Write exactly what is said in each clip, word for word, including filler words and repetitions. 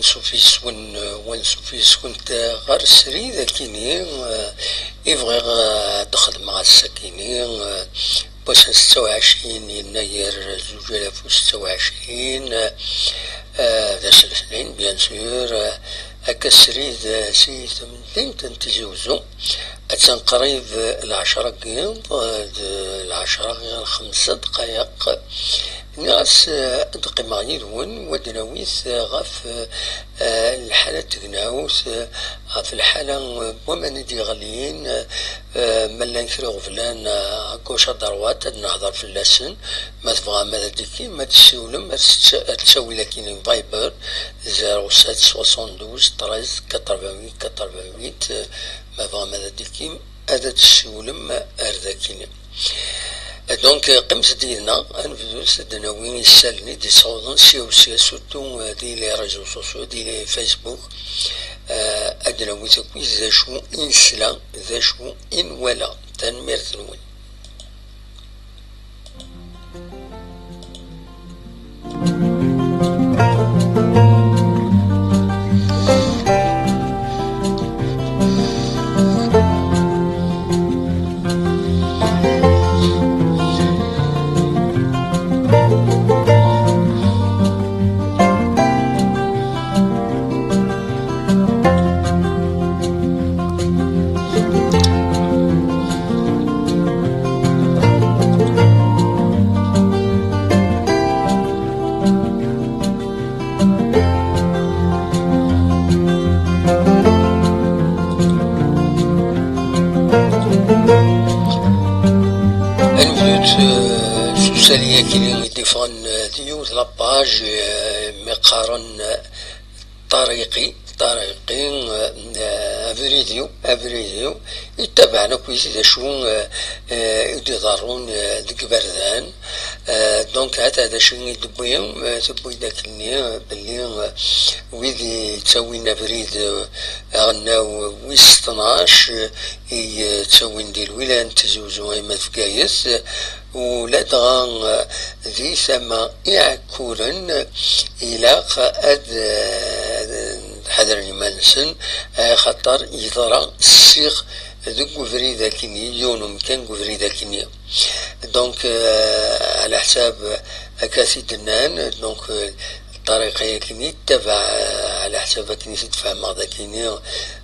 Ansuf yes-wen, eh, u ansuf yes-went, eh, ɣer srid akini, eh, i bɣiɣ, eh, ad d-xedmeɣ ass-akini, eh, n wass n setta u ɛecrin yennayer zuǧ alaf u setta u ɛecrin, eh, eh, d ass n letnayen, bien sûr, eh, akka srid, eh, si temdint n Tizi Uzzu. Attan qrib lɛecṛa n yiḍ, d lɛecṛa ɣir xemsa ddqayeq. Nniɣ-as, eh, ad d-qqimeɣ yid-wen, u ad d-nawi ɣef, eh, lḥala n tegnawt, eh, ɣef lḥala n waman i d-yeɣlin, eh, ma llan kra iɣeblan, eh, à gauche à droite, ad nehder fell-asen. Ma tebɣam ad d-tikim, ad d-tessiwlem ar s-, ar ttawil akkin n Viber, zéro sept soixante-douze treize quatre-vingt-huit quatre-vingt-huit, eh, ma tebɣam ad d-tikim, ad d-tessiwlem ar dakini. Donc, qqimet-d yid-neɣ, ad nebdu s ad d-nawi isallen i d-yessawḍen sya u sya, surtout, eh, di les réseaux sociaux, di les Facebook, eh, ad d-nawi takit d acu i nesla, d acu i nwala. Tanemmirt-nwen. Ad nebdu, eh, s usali akini i d-iffɣen, eh, di yiwet la page, eh, mi qqaren, eh, Ṭariqi, Ṭariqi, eh, abrid-iw, abrid-iw, ittabaɛen akk d acu, eh, eh, i d-iḍerrun, eh, deg iberdan. Eh, donc, hata d acu i d-tewwi, eh, tewwi-d akkenni, eh, belli, eh, wid yettawin abrid, eh, aɣelnaw wis tnac, eh, i, eh, yettawin di lwilaya n Tizi Uzzu, ayma d Bgayet, eh, u ladɣa, eh, di tama Iɛekkuren, eh, ilaq ad, eh, ad ḥadren iman-nsen, eh, axaṭer yeḍra ssiɣ deg ubrid akkenni, yiwen umkan deg ubrid akkenni. Donc, euh, ɛla ḥsab akka t-id-nnan, donc, euh, ṭṭariqa-yakini yettabaɛ, euh, ɛla ḥsab akken i t-id-fehmeɣ d akini,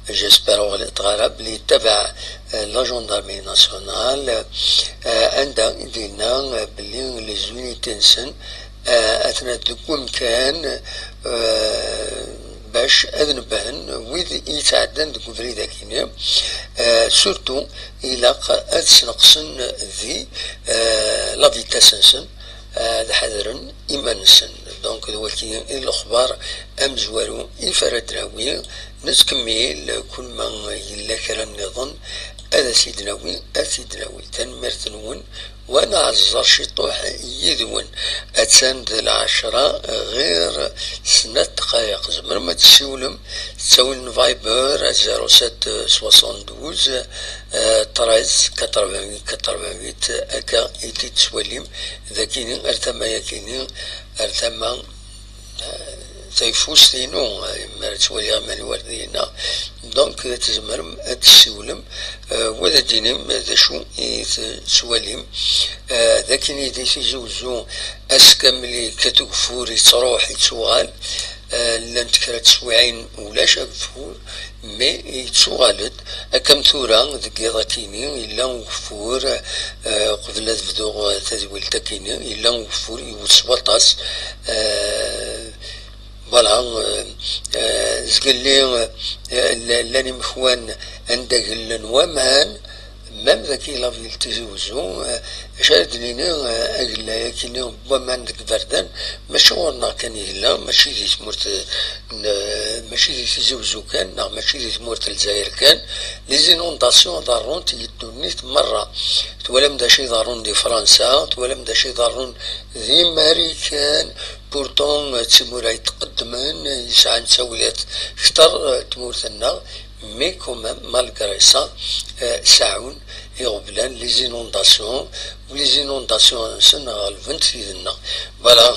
j'espère ur ɣliṭeɣ ara, belli yettabaɛ, euh, la gendarmerie nationale, euh, anda i d-yenna, euh, belli les unités-nsen, euh, atnant deg wemkan, euh, bac ad nebbhen wid i yetɛeddan deg ubrid akini, euh, surtout ilaq ad sneqsen di, eh, la vitesse-nsen, eh, ad ḥadren iman-nsen. Donc, d wagi i lexbar amezwaru i f ara d-nawi. Nettkemmil, kul ma yella kra nniḍen, ad as-id-nawi, ad t-id-nawi. Tanemmirt-nwen, wa neɛẓer ciṭuḥ yid-wen. Attan d lɛecṛa ɣir snat ddqayeq. Tzemrem ad tessiwlem, tettawin Viber, zéro sept soixante-douze, euh, treize quatre-vingt-huit quatre-vingt-huit, akka i t-id-tettwalim dagini ar tama-yagini, ar tama, euh, tayeffust-inu, euh, mi ara ttwaliɣ iman-iw ar dinna. Donc, euh, tzemrem ad tessiwlem, euh, wa ad d-tinim d acu i tettwalim. Euh, dagini di Tizi Uzzu, ass kamel yekkat ugeffur, yettruḥ, yettuɣal. Euh, llant kra n teswiɛin ulac ageffur, mais yettuɣal-d. Akka am tura, deg yiḍ akini, yella ugeffur, euh, qbel ad bduɣ, euh, tadwilt-akini, yella ugeffur, yewwet s waṭas. Euh, voilà, euh, euh, zgelli, euh, l-, llan imekwan anda gellen waman, même dagi la ville Tizi Uzzu, euh, acu ara d-nini, euh, agellay-akini n waman deg iberdan, mačči ɣur-neɣ kan i yella, mačči di tmurt, euh, n-, mačči di Tizi Uzzu kan, neɣ mačči di tmurt n Lezzayer kan. Les inondations ḍerrunt i ddunit merra. Twalam d acu iḍerrun di Fransa, twalam d acu iḍerrun di Marikan, pourtant, euh, d timura yetqeddmen, yesɛan ttawilat kter, euh, tmurt-nneɣ, Mais quand même, malgré ça, euh, seɛɛun iɣeblan, les inondations, les inondations-nsen ɣelbent tid-nneɣ. Voilà.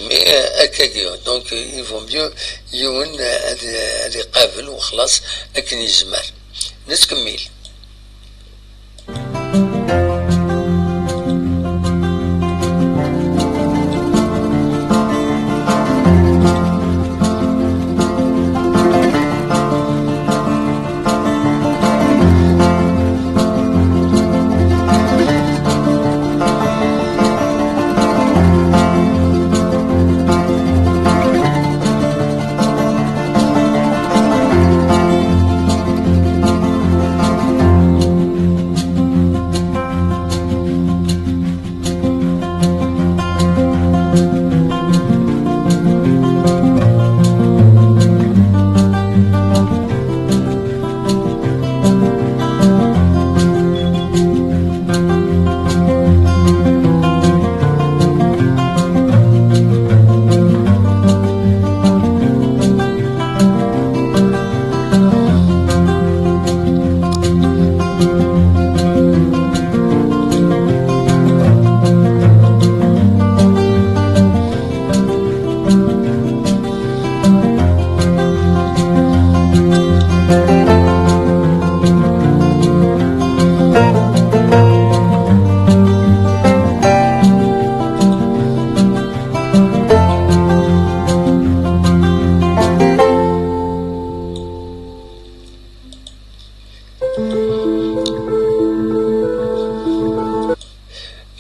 Mais, euh, akkagi, donc, euh, il vaut mieux yiwen, euh, ad, ad iqabel wexlaṣ akken yezmer. Nettkemmil.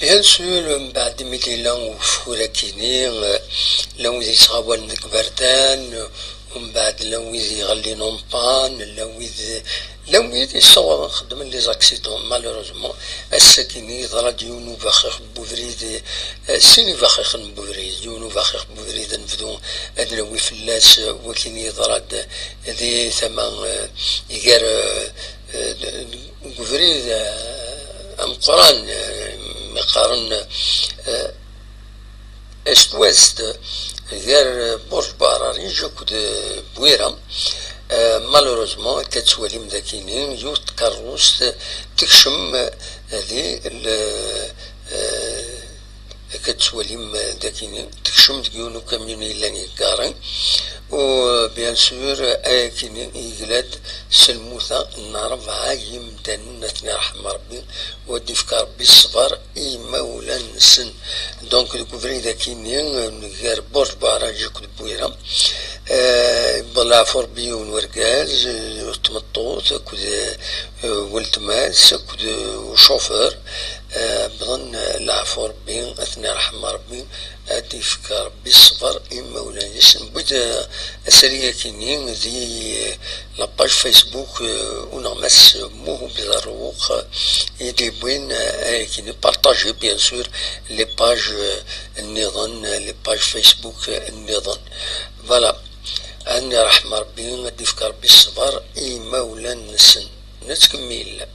Bien sûr, mbeɛd mi d-yella ugeffur akini, eh, llan wid yettɣawalen deg iberdan, mbeɛd llan wid iɣellin en panne, llan wid, llan wid yessawaḍen xeddmen les accidents. Malheureusement, ass-akini yeḍra-d yiwen ubaxix n ubrid, eh, sin ibaxixen n ubrid, yiwen ubaxix n ubrid ad nebdu ad nawi fell-as, eh, wakin yeḍra-d di tama, eh, gar, eh, eh, deg ubrid, eh, ameqqran, eh, mi qqaren, eh, est-ouest, gar Burj Baharaj akked Bwira. Eh, malheureusement, akka tettwalim dakini, yiwet tkerrust tekcem di l-, eh, akka tettwalim dakini, tekcem deg yiwen ukamyun yellan yeggaren. U, bien sûr, ayakini yegla-d s lmuta n rebɛa yimdanen, ad ten-iṛḥem Ṛebbi, u ad d-ifk Ṛebbi ṣṣber i yimawlan-nsen. Donc, deg ubrid akini, gar Burj Baharaj akked Bwira, eh, yewweḍ leɛfu Ṛebbi yiwen wergaz, eh, tmeṭṭut, akked, eh, weltma-s, akked, eh, ucufur, eh, wwḍen, eh, leɛfu Ṛebbi, ad ten-iṛḥem Ṛebbi, ad d-ifk Ṛebbi ṣṣber i yimawlan-is. Newwi-d, eh, asalay akini di, eh, la page Facebook, eh, uneɣmas Muhub Zarruq, eh, i d-yewwin, eh, ayakini partager, bien sûr, les pages, eh, nniḍen, eh, les pages Facebook, eh, nniḍen. Voilà. Ad nirḥem Ṛebbi, ad d-ifk Ṛebbi ṣṣber i yimawlan-nsen. Nettkemmil.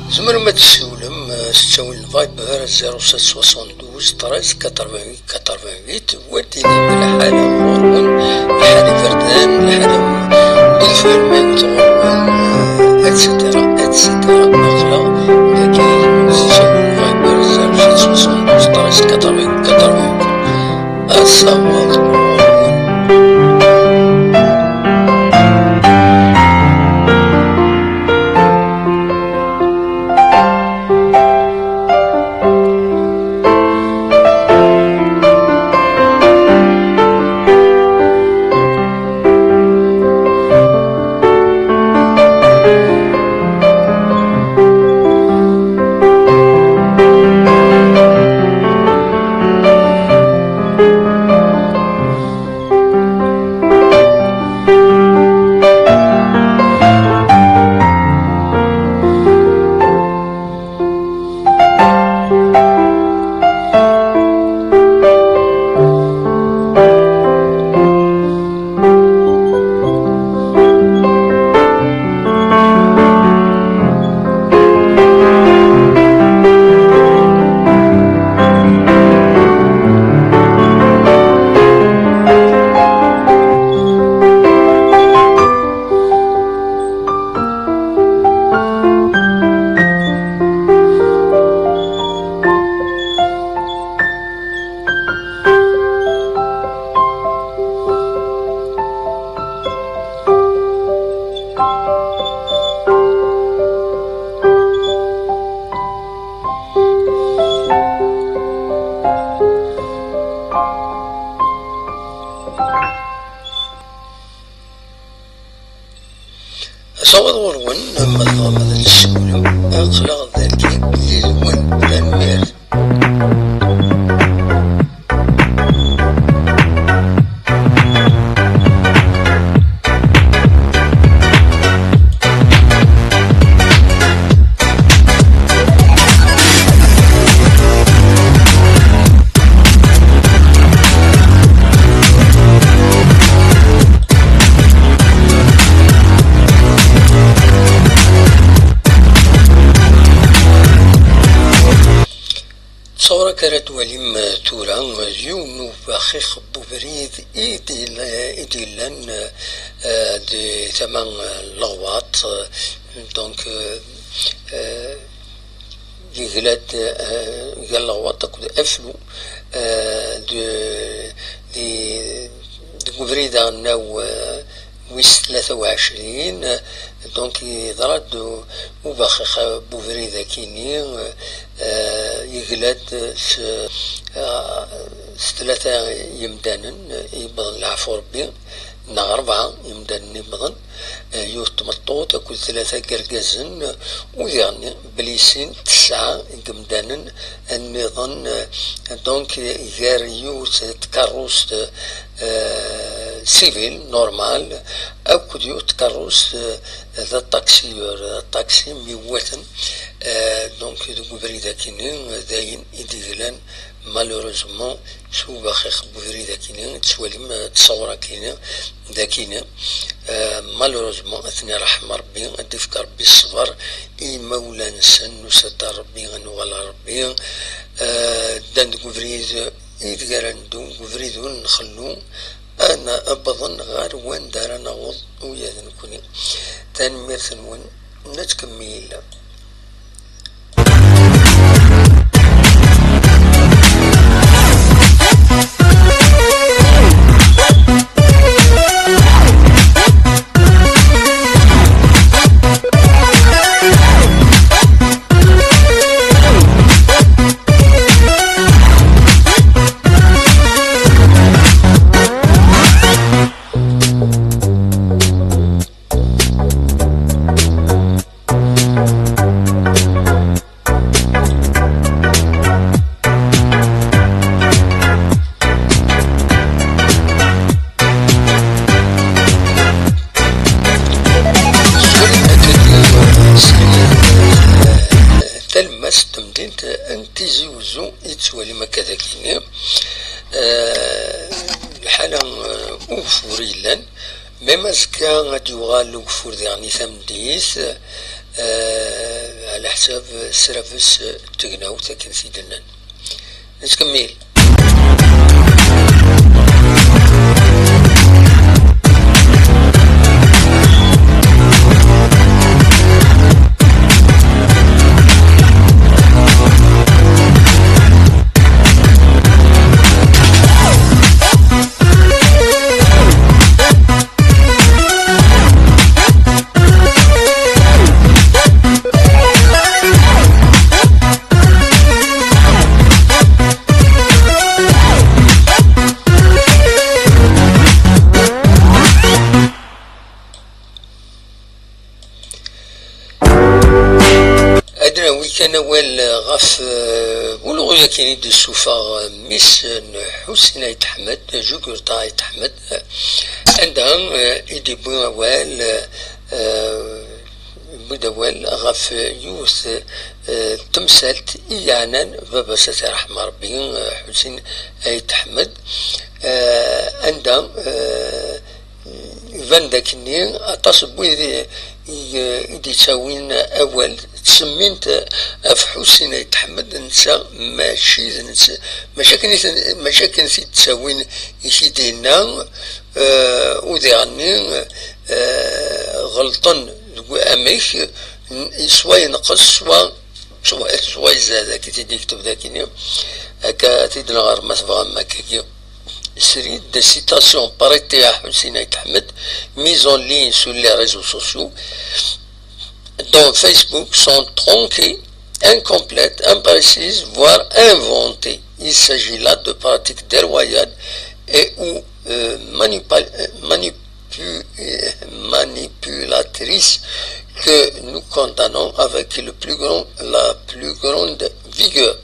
Tzemrem ad d-tessiwlem, eh, s ttawil n Viber zéro sept soixante-douze treize quatre-vingt-huit quatre-vingt-huit, u ad d-tinim lḥala ɣur-wen, lḥala iberdan, lḥala n udfel ma yewwet ɣur-wen, eh, et cetera, et cetera. Aql-aɣ dagi s ttawil n Viber zéro sept soixante-douze treize quatre-vingt-huit quatre-vingt-huit. Asawaḍ ɣur-wen. Asawaḍ ɣur-wen, ma tebɣam ad d-tessiwlem, aql-aɣ dagi yid-wen. Tanemmirt. Ttṣawṛa-k ara twalim, eh, tura, eh, yiwen n ubaxix n ubrid i d-yella-, i d-yellan, eh, di tama, eh, n Leɣwaṭ, eh, donc, eh, eh, yegla-d, eh, gar Leɣwaṭ akked Aflu, eh, de, di, deg ubrid aɣelnaw, eh, wis tlata u ɛecrin, donc yeḍra-d u-, ubaxix n ubrid akini, eh, yegla-d s, eh, s tlata yemdanen, yewwḍen leɛfu Rebbi, neɣ rebɛa yemdanen yewwḍen, eh, yiwet tmeṭṭut akked tlata n yergazen, u diɣen belli sin tesɛa n yemdanen nniḍen, eh, donc gar yiwet n tkeṛṛust, eh, civile, normale, akked yiwet n tkeṛṛust, eh, d aṭaksiyur, d aṭaksi mi wwaten, eh, donc deg ubrid akini, d ayen i d-yeglan malheureusement s ubaxix n ubrid akini, tettwalim, eh, ttṣawṛa akini, d akini. Eh, malheureusement, ad ten-iṛḥem Ṛebbi, ad d-ifk Ṛebbi ṣṣber i yimawlan-nsen, nusa-d ar Ṛebbi, ad nuɣal ar Ṛebbi. Eh, ddan deg ubrid ideg ara neddu, deg ubrid ur nxellu, ad n-, wwḍen ɣer wanda ara naweḍ uya d nekni. Tanemmirt-nwen, nettkemmil. Talemmast n temdint n Tizi Uzzu i tettwalim akka dagini. Eh, lḥala, eh, ugeffur yellan, même azekka ad d-yuɣal ugeffur diɣen i tameddit, eh, ɛla Ḥsab s rabes n tegnawt akken t-id-nnan. Nettkemmil. Ad nawi kan awal ɣef, eh, ulɣu-yakin i d-isuffeɣ, eh, mmi-s n Ḥusin Ayt Ḥmed, Jugurṭa Ayt Ḥmed, eh, anda, eh, i d-yewwi awal, eh, yewwi-d awal ɣef yiwet, eh, temsalt i yeɛnan baba-s, ad t-yerḥem Rebbi, eh, Ḥusin Ayt Ḥmed, eh, anda, eh, iban d akkenni aṭas n wid i, i, i d-yettawin awal, ttsemmin-t ɣef Ḥusin Ayt Ḥmed, netta mačči d netta, mačči akken i ten-, mačči akken t-id-ttawin i t-id-yenna, eh, u diɣenni, eh, ɣelṭen deg amek, n-, swa yenqes, swa, swa, swa izad, akka i t-id-yekteb dagini, akka ad t-id-nɣer ma tebɣam akkagi. Srid, citation prêtée à Ḥusin Ayt Ḥmed, mise en ligne sur les réseaux sociaux, dont Facebook, sont tronquées, incomplètes, imprécises, voire inventées. Il s'agit là de pratiques déloyales et ou, euh, manipa-, euh, manipu-, euh, manipulatrices que nous condamnons avec le plus grand, la plus grande vigueur.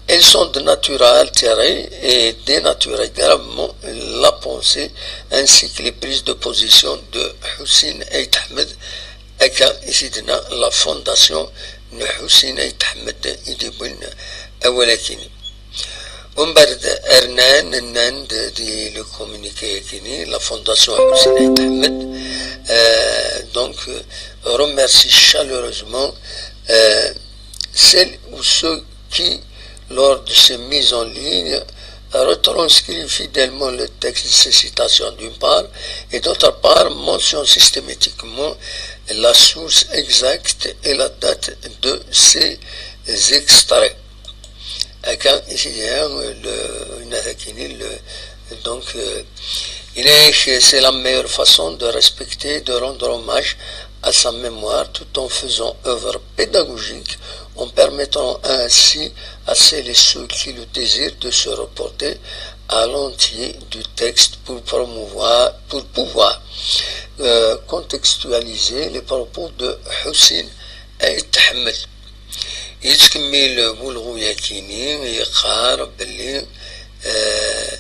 Elles sont de nature à altérer et dénaturer gravement la pensée ainsi que les prises de position de Ḥusin Ayt Ḥmed, akka i t-id-tenna la fondation n Ḥusin Ayt Ḥmed i d-yewwin awal-akini. Umbeɛd rnan, nnan-d di le communiqué-akini, la fondation Ḥusin Ayt Ḥmed, euh, donc, euh, remercie chaleureusement, euh, celles ou ceux qui, lors de ces mises en ligne, retranscrit fidèlement le texte de ces citations d'une part, et d'autre part mentionne systématiquement la source exacte et la date de ces extraits. Akka i t-iga, le, une attaque, le, donc, euh, il est, c'est la meilleure façon de respecter, de rendre hommage à sa mémoire tout en faisant œuvre pédagogique, en permettant ainsi à celles et ceux qui le désirent de se reporter à l'entier du texte pour promouvoir, pour pouvoir, euh, contextualiser les propos de Ḥusin Ayt Ḥmed. Yettkemmil ulɣu-yakini, yeqqar belli, euh,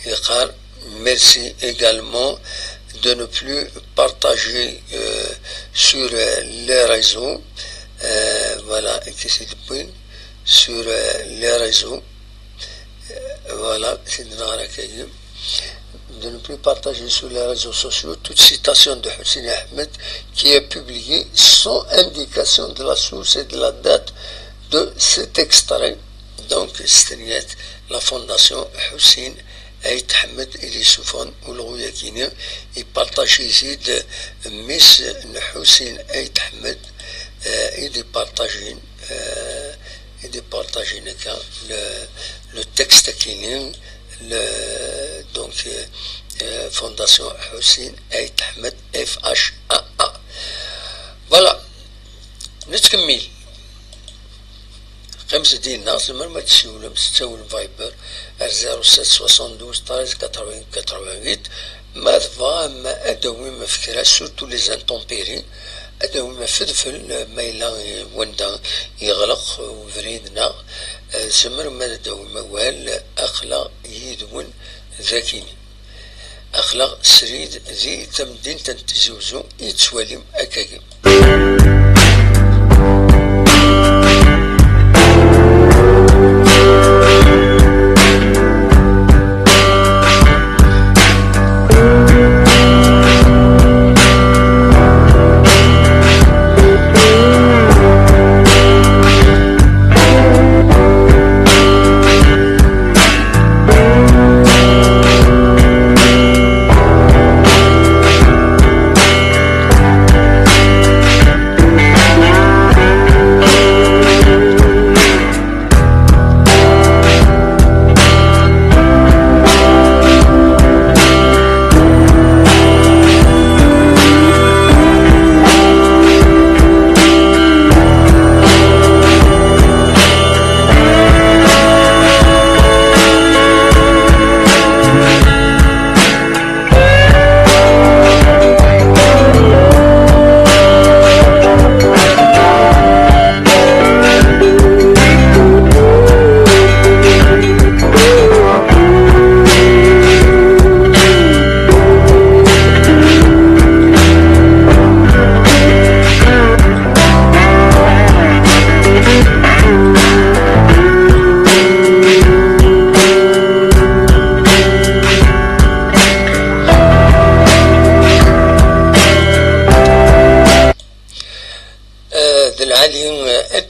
yeqqar: merci également de ne plus partager, euh, sur, euh, les réseaux, euh, voilà, qu'est-ce que c'est, sur, euh, les réseaux, euh, voilà, c'est de la de ne plus partager sur les réseaux sociaux toute citation de Ḥusin Ayt Ḥmed qui est publiée sans indication de la source et de la date de cet extrait. Donc, c'est la fondation Ḥusin Ayt Ḥmed i d-yessufɣen ulɣu-yakini, i partager ici de Miss Ḥusin Ayt Ḥmed, euh, i d-partager, euh, i d-partager le, le texte-akini, le, donc, euh, euh, Fondation Ḥusin Ayt Ḥmed, F H A A. Voilà. Nettkemmil. Qqimet dinna, tzemrem ad d-tessiwlem s ttawil Viber ar zéro sept soixante-douze treize quatre-vingts quatre-vingt-huit. Ma tebɣam ad d-tawim ɣef kra, surtout les intempéries, ad d-tawim ɣef udfel, ma yella wanda yeɣleq ubrid, neɣ, eh, tzemrem ad d-tawim awal, aql-aɣ yid-wen dagini. Aql-aɣ srid di tamdint n Tizi Uzzu i tettwalim akkagi.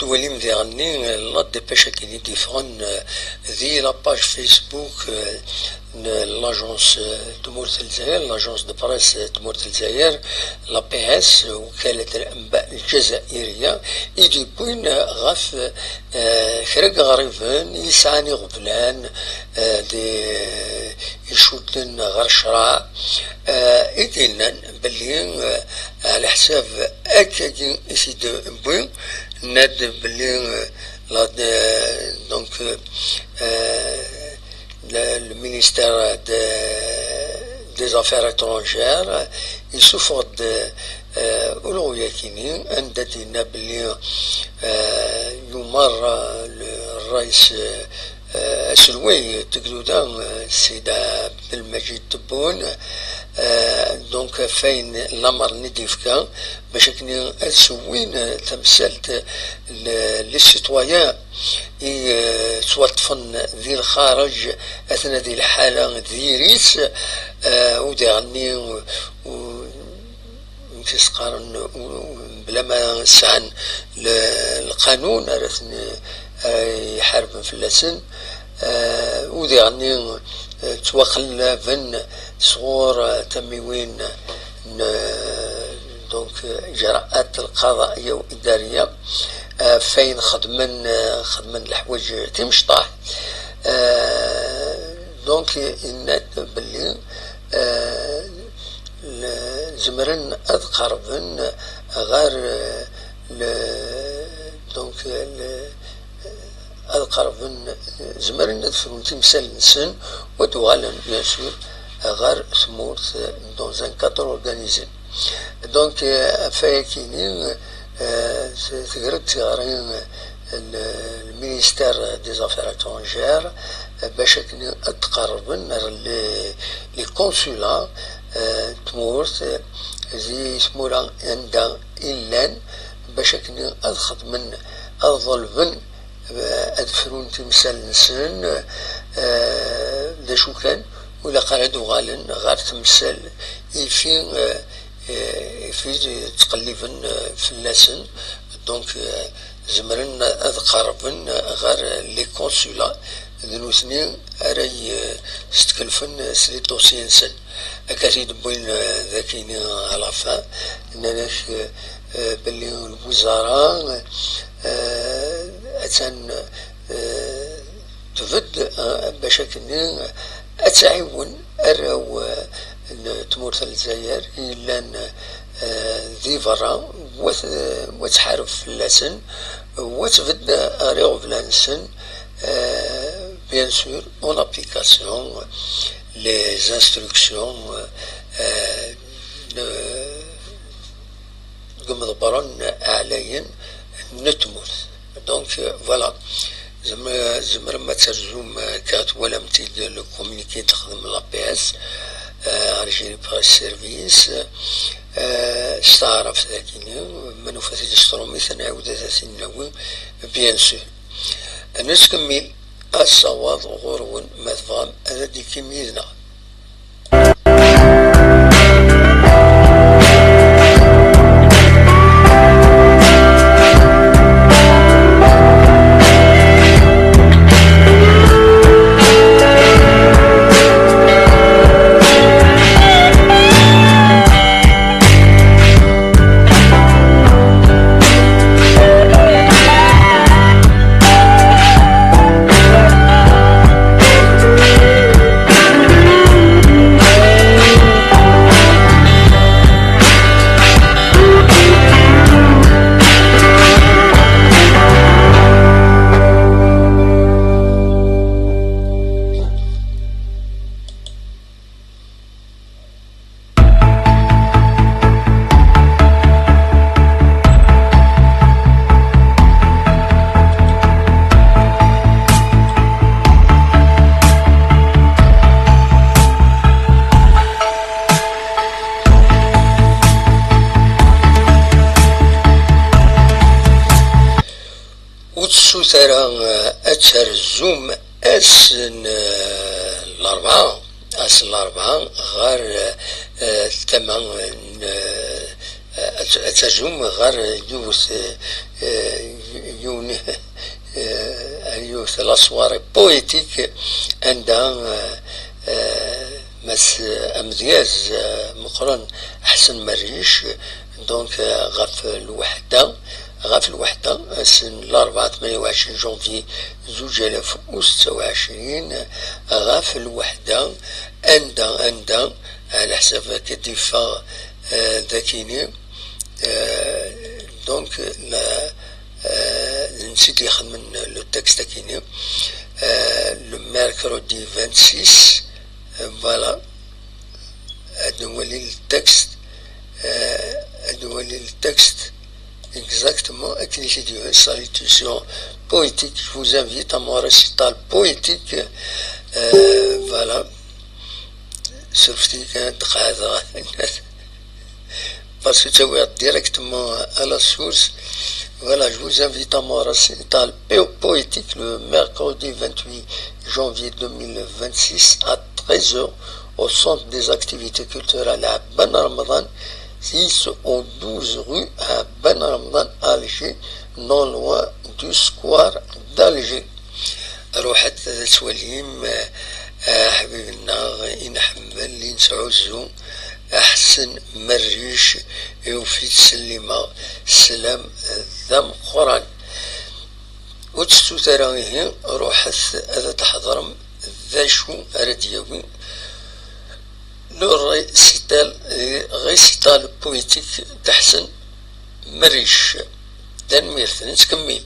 Twalim diɣenni, eh, la dépêche akken i d-yeffɣen, eh, di la page Facebook, eh, n l'agence, eh, Tmurt n Lezzayer, l'agence de presse, eh, Tmurt n Lezzayer, l'A P S, Wkalat Lanba Ljazairiya, i d-yewwin, eh, ɣef, eh, kra n yiɣriben yesɛan iɣeblan, eh, di, eh, icudden ɣer ccreɛ, eh, i d-yennan belli, eh, ɛla ḥsab akkagi i t-id-wwi, nna-d belli, euh, la, de, donc, euh, le, le ministère de, des Affaires étrangères yessufeɣ-d, euh, ulɣu-yakini, anda d-yenna belli, euh, yumar, euh, le rais, euh, aselway n tegduda, euh, Sidi Ɛebdelmajid Tebboune, euh, donc, ɣef wayen lamer i d-yefka, bac akken ad sewwin, eh, tamsalt n les citoyens i, eh, ttwaṭṭfen di lxareǧ, atna di lḥala n diri-s, eh, u diɣenni, u, amek i s-qqaren, u, u, bla ma sɛan le-, lqanun ara ten-, ara iḥarben fell-asen, eh, u diɣenni, eh, ttwaqellaben sɣur, eh, tamiwin n, eh, donc, eh, ijraat lqaḍa'iya u idariya, eh, ɣef wayen xedmen, eh, xedmen leḥwayeǧ timecṭaḥ. Eh, donc, yenna-d belli, eh, le-, zemren ad qerben ɣer, eh, le-, donc, le-, ad qerben, zemren ad frun timsal-nsen, u ad uɣalen, bien sûr, ɣer tmurt, dans un cadre organisé. Donc, euh, ɣef wayakini, euh, t-, tegreḍ tiɣri, euh, le, le ministère des Affaires étrangères, euh, bac akken ad qerben ar les, les consulats, euh, tmurt, euh, di tmura anda i llan, bac akken ad xedmen, ad ḍelben, eh, ad frun timsal-nsen, eh, d acu kan, u ilaq ara d-uɣalen ɣer temsal ifi, eh, eh, ifi ttqelliben, eh, fell-asen. Donc, eh, zemren ad qerrben ɣer les consulats, d nutni ara y-, stekkelfen s les dossiers-nsen. Akka t-id-wwin, eh, dakini à la fin, nnan-ak, eh, eh, belli lwizara, eh, attan, eh, tbedd, eh, bac akkenni ad tɛiwen arraw, eh, n tmurt n Lezzayer yellan, eh, di berra, wa t-, wa tḥareb fell-asen, wa tbedd ɣer iɣeblan-nsen, eh, bien sûr, en application les instructions, euh, n, deg imḍebbren ɛlayen n tmurt. Donc, euh, voilà. Zem-, tzemrem ad terzum, euh, akka twalam-t-id, le communiqué texdem la P S, euh, Algérie Presse Service, euh, s taɛrabt dagini, ma nufa-t-id s trumit, ad nɛiwed ad t-in-nawi, bien sûr. Ad nettkemmil asawaḍ ɣur-wen, ma tebɣam ad d-tikim yid-neɣ. Ur tessut ara, eh, ad terzum ass n, eh, Larebɛa, ass n Larebɛa ɣer, eh, tama n, eh, Ad, ad terzum ɣer yiwet, eh, yiwen, eh, yiwet la soirée poétique anda, eh, eh, Mass amedyaz, eh, meqqren Ḥsen Merric, donc, eh, ɣef lweḥda, ɣef lweḥda, ass n Larebɛa tmanya u ɛecrin janvier zuǧ alaf u setta u ɛecrin, ɣef lweḥda, anda, anda, ɛla ḥsab akka d-iffeɣ, eh, dakini, eh, donc, la, eh, d netta i d-ixedmen le texte akini, eh, le mercredi vingt-six, eh, voilà, ad nwali le texte, eh, ad nwali le texte exactement akken i t-id-yuɣen, salutation poétique, je vous invite à mon récital poétique, eh, voilà. Surfet-iyi kan ad qeɛdeɣ. Parce que ttawiɣ-t directement à la source. Voilà, je vous invite à mon récital po-, poétique le mercredi vingt-huit janvier deux mille vingt-six à treize heures au centre des activités culturelles à Ben Ramadan, six au douze rue à Ben Ramadan à Alger, non loin du square d'Alger. Ruḥet ad twalim, eh, aḥbib-nneɣ i nḥemmel, i nesɛuzzu, Ḥsen Merric, i ufit sslimeɣ sslam d ameqqran. Ur tettut ara ihi, ruḥet ad d-tḥeḍrem d acu ara d-yawi le récital, récital poétique de Ḥsen Merric. Tanemmirt, nettkemmil.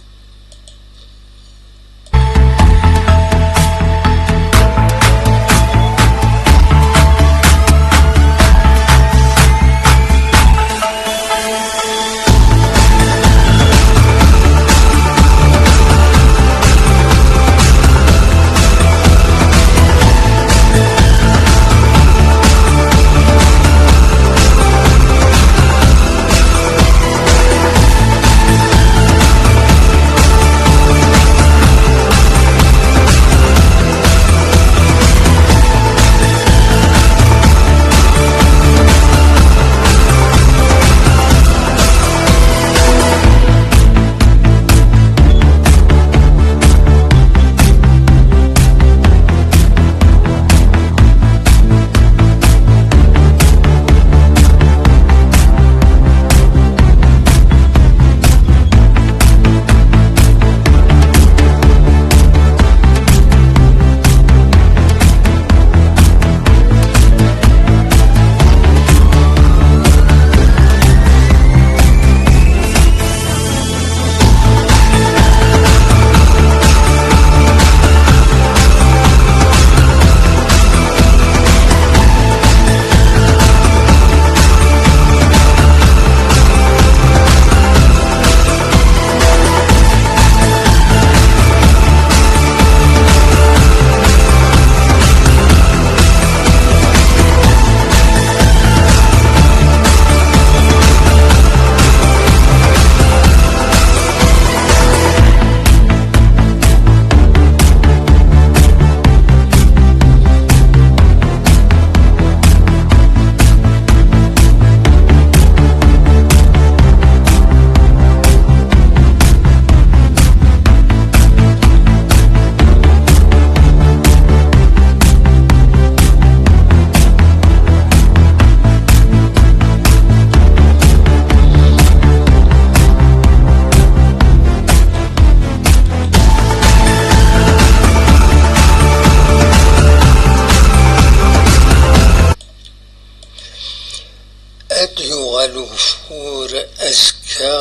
Ad d-yuɣal ugeffur azekka,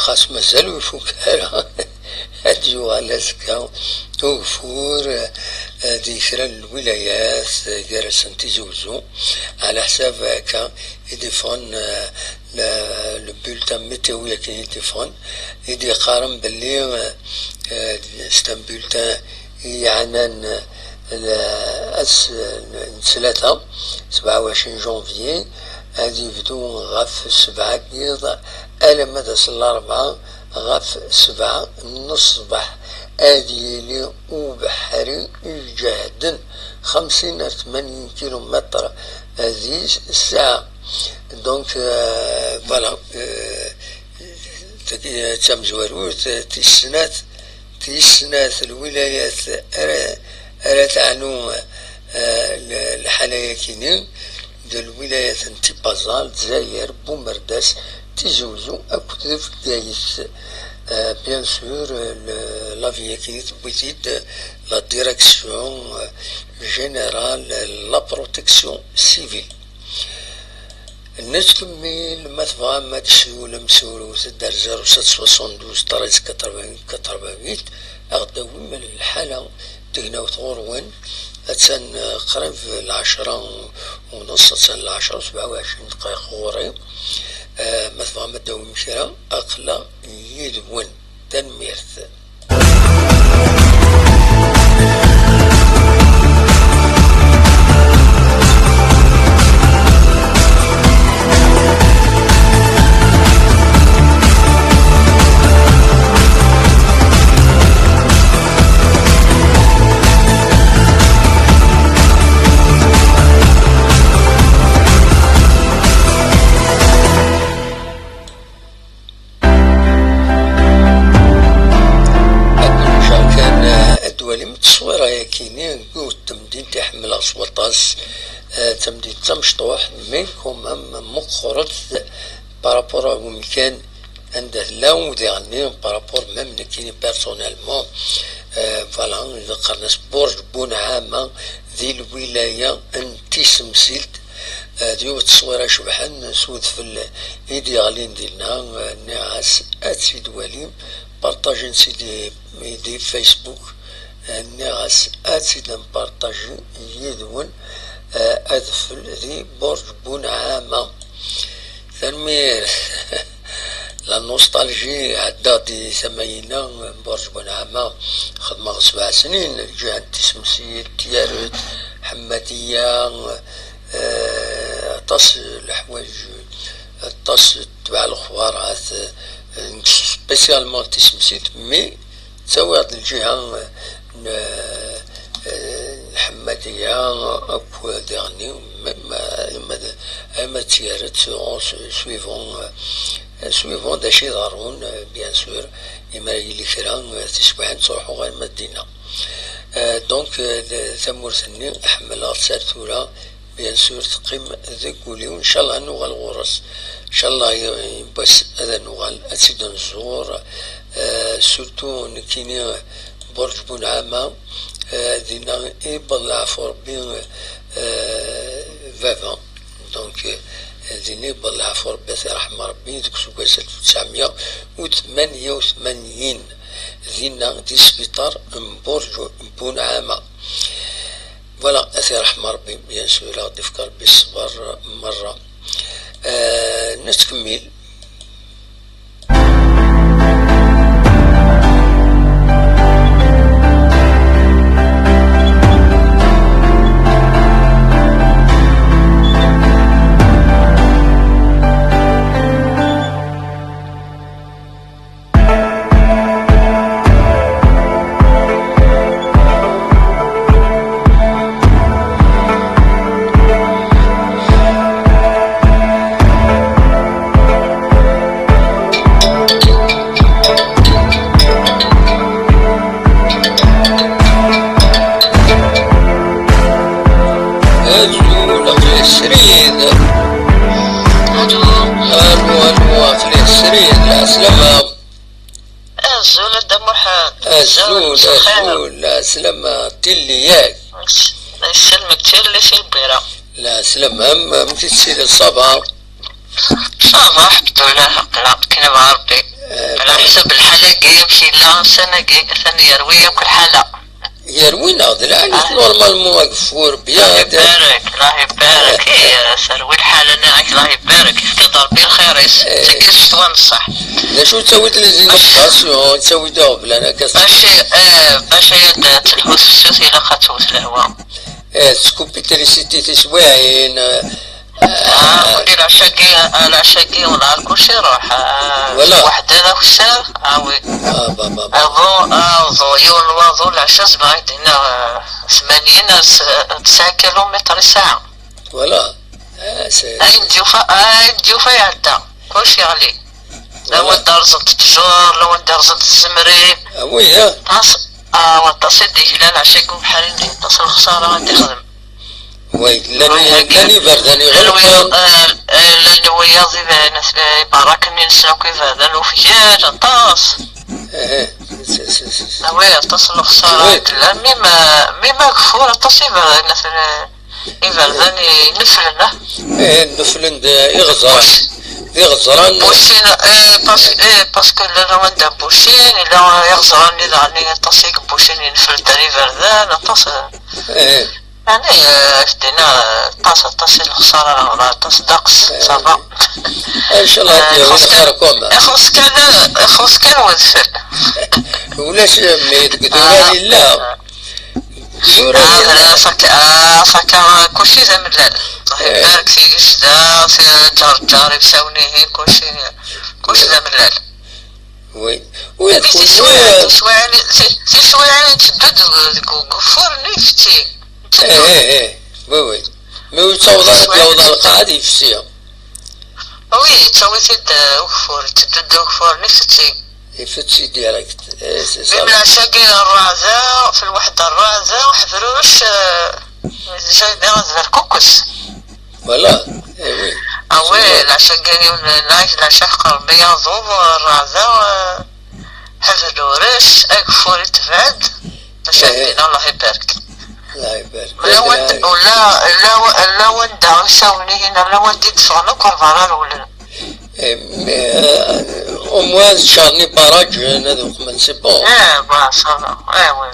xas mazal ur ifuk ara. Ad d-yuɣal azekka ugeffur, eh, di kra n lwilayat, eh, gar-asent Tizi Uzzu, ɛla ḥsab akka i d-iffɣen, eh, le, le bulletin météo akken i d-iffɣen, i d-yeqqaren belli, eh, c'est un bulletin yeɛnan, eh, ass n ttlata, sebɛa u ɛecrin janvier, ad yebdu ɣef sebɛa n yiḍ alamma d ass n larebɛa ɣef sebɛa n ṣṣbeḥ. Ad yili ubeḥri iǧehden xemsin ar tmanyin kilumetr di ssaɛa. Donc, euh, voilà, euh, tagi d tamezwarut, tis snat, tis snat lwilayat ara, ara teɛnu, euh, l-, lḥala-yagi-nni, d lwilayat n Tipaza, Lezzayer, Bumerdas, Tizi Uzzu akked Bgayet. Euh, bien sûr, euh, le, la vie-yagi tewwi-t-id la direction, euh, générale, la protection civile. Nettkemmil, ma tebɣam ad d-tessiwlem, siwlet-d ar zéro sept soixante-douze treize quatre-vingt-huit quatre-vingt-huit, ad aɣ-d-tawim lḥala n tegnawt ɣur-wen. Attan, eh, qrib lɛecṛa u nneṣ, attan lɛecṛa u sebɛa u ɛecrin dqayeq ɣur-i. Eh, ma tebɣam ad d-tawim kra, aql-aɣ yid-wen. Tanemmirt. Ad neččar kan, eh, ad twalim tteswira-yagi-nni, yiwet n temdint i ḥemmleɣ s waṭas, eh, d tamdint d tamecṭuḥt, mais quand même meqqret par rapport ar wemkan anda tella, u diɣenni par rapport même nekkini personnellement, eh, voilà, qqaren-as Burǧ Bunɛama di lwilaya n Tisemsilt, Eh, d yiwet tteswira icebḥen s udfel i d-yeɣlin dinna, eh, nniɣ-as ad tt-id-walim, partagen-tt-id di, di Facebook, eh, nniɣ-as ad tt-id-npartaji yid-wen, eh, adfel di Burǧ Bunɛama. Tanemmirt. La nostalgie, ɛeddaɣ di tama-ina n Burǧ Bunɛama, xedmeɣ sebɛ snin, lǧiha n Tisemsilt, Tiyaret, Ḥemmadiya, eh, aṭas n leḥwayeǧ, aṭas n tbeɛ lexbarat, eh, spécialement Tisemsilt, mais ttawiɣ-d lǧiha n, eh, n Ḥemmadiya akk diɣenni, ma, ma, ma d, ma d Tiyaret, suivant, eh, suivant d acu iḍerrun, eh, bien sûr, imi ara yili kra, eh, tiswiɛin ttruḥuɣ arma d dinna. Eh, donc, eh, d, tamurt-nni ḥemmleɣ-tt ar tura, bien sûr, teqqim deg wul-iw. Ncallah ad nuɣal ɣur-s. Ncallah, i, i wass ad nuɣal, ad tt-id-nẓur. Eh, surtout, nekkini, Burǧ Bunɛama, eh, dinna i yewweḍ leɛfu Rebbi, eh, baba. Donc, eh, dinna i yewweḍ leɛfu Rebbi, ad t-iṛḥem Rebbi, deg useggas alef u tesɛemya u tmanya u tmanyin. Dinna, di sbiṭar n Burǧ Bunɛama. Voilà, ad t-iṛḥem Rebbi, bien sûr, ad ɣ-d-ifk Rebbi ṣṣber merra. Eh, nettkemmil. Azul, aql-i srid. Alu. Alu, alu, aql-i srid. Ɛeslama. Azul a Dda Muḥend. Azul, azul, ɛeslama, tilli-yak. Yesselmek tilli si lbira. Ɛeslama, am-, amek i tessiriḍ, ça va? Ça va, alḥemdulillah, aql-aɣ nekkni mɛa Rebbi. Eh, ɛla ḥsab lḥal-agi, amek yella ussan-agi, atan yerwi akk lḥala. Yerwi-neɣ d lɛali, normalement, ageffur, bien. Allah ibarek, Allah ibarek. Eh, terwi lḥala-nni, Allah ibarek. Yefka-d Rebbi lxir-is. Eh. Tagi d ccetwa n ṣṣeḥ. D acu ttawi-d les inondations, ttawi-d aɣeblan akka? Bac, eh, bac ad telhu tefsut, ilaq ad tewwet lehwa. Eh, teskuppi trisiti tiswiɛin, eh, Ah, kuli lɛecc-agi, ah, lɛecc-agi, wala kulci iruḥ. Ah, voilà. Waḥda d akessar, ah, oui. Ah, ba, ba, ba. Aḍu, ah, aḍu, yiwen n waḍu, lɛecc, zemreɣ ad k-d-iniɣ, ah, tmanyin ar s-, tesɛa kilumitr i ssaɛa. Voilà. Ayen d-yufa, ayen d-yufa iɛedda. Kullec yeɣli. Lawan d-rẓent ttjur, lawan d-rẓent tzemrin. Ah oui, ha? Aṭas, ah, waṭas i d-yeklan ɛecc deg ubeḥri-nni, aṭas n lexsara i d-ixdem. Oui, llan, llan iberdan iɣelqen. Llan wiyaḍ iberraken-nni-nsen akk iberdan ufgan, aṭas. Ah oui, aṭas n lexsara i d-llan, même, même ageffur, aṭas iberdan, iberdan ineflen, ah. Eh, neflen d iɣeẓran. D iɣeẓran. Bucin, eh, parce, eh, parce que llan wanda bucin, yella iɣeẓran-nni daɣen aṭas i ibucin, ineflen-d ar iberdan, aṭas, eh. Eh. Yeɛni, eh, fdina, eh, aṭas, aṭas i lexsara, neɣ aṭas ddeqs, eh, ça va. Inchallah, eh, ad yawi lxir quand même. Ixuṣ kan, ixuṣ kan wedfel. Ulac, mais deg idurar yella. Deg idurar yella. Ah, ɣas akka, ah, ɣas akka, kulci d amellal. Allah ibarek, tigejda, tiǧerǧar, ibsawen-ihin, kulci, kulci d amellal. Oui. Oui, mais tiswiɛin, tiswiɛin, ti-, tiswiɛin tetteddu deg, deg ugeffur-nni ifetti. Eh, eh, eh. Oui, oui. Mais ur yettaweḍ ara ad yaweḍ ar lqaɛa ad yefsi. Oui, yettawi-t-id, eh, ugeffur, yetteddu-d ugeffur-nni ifetti. Ifetti direct. Eh, c'est ça. Même leɛca-agi rreɛda, fi lweḥda rreɛda, ḥebrurec, eh, déjà yebda ad berkukes. Voilà. Eh oui. Ah oui, leɛca-agi, leɛca, leɛca ḥeq Rebbi, aẓuḍ, rreɛda, eh, ḥebrurec, ageffur itebɛ-d. Maca din, Allah ibarek. Allah ibarek. Lawan, la, la, lawan da, isawen-ihin, lawan di d-ffɣen akk ar berra rewlen. Eh, mais, euh, au moins, ččaren ibarraǧen, ad uqmen, c'est bon. Eh, bah, ça va. Eh, oui.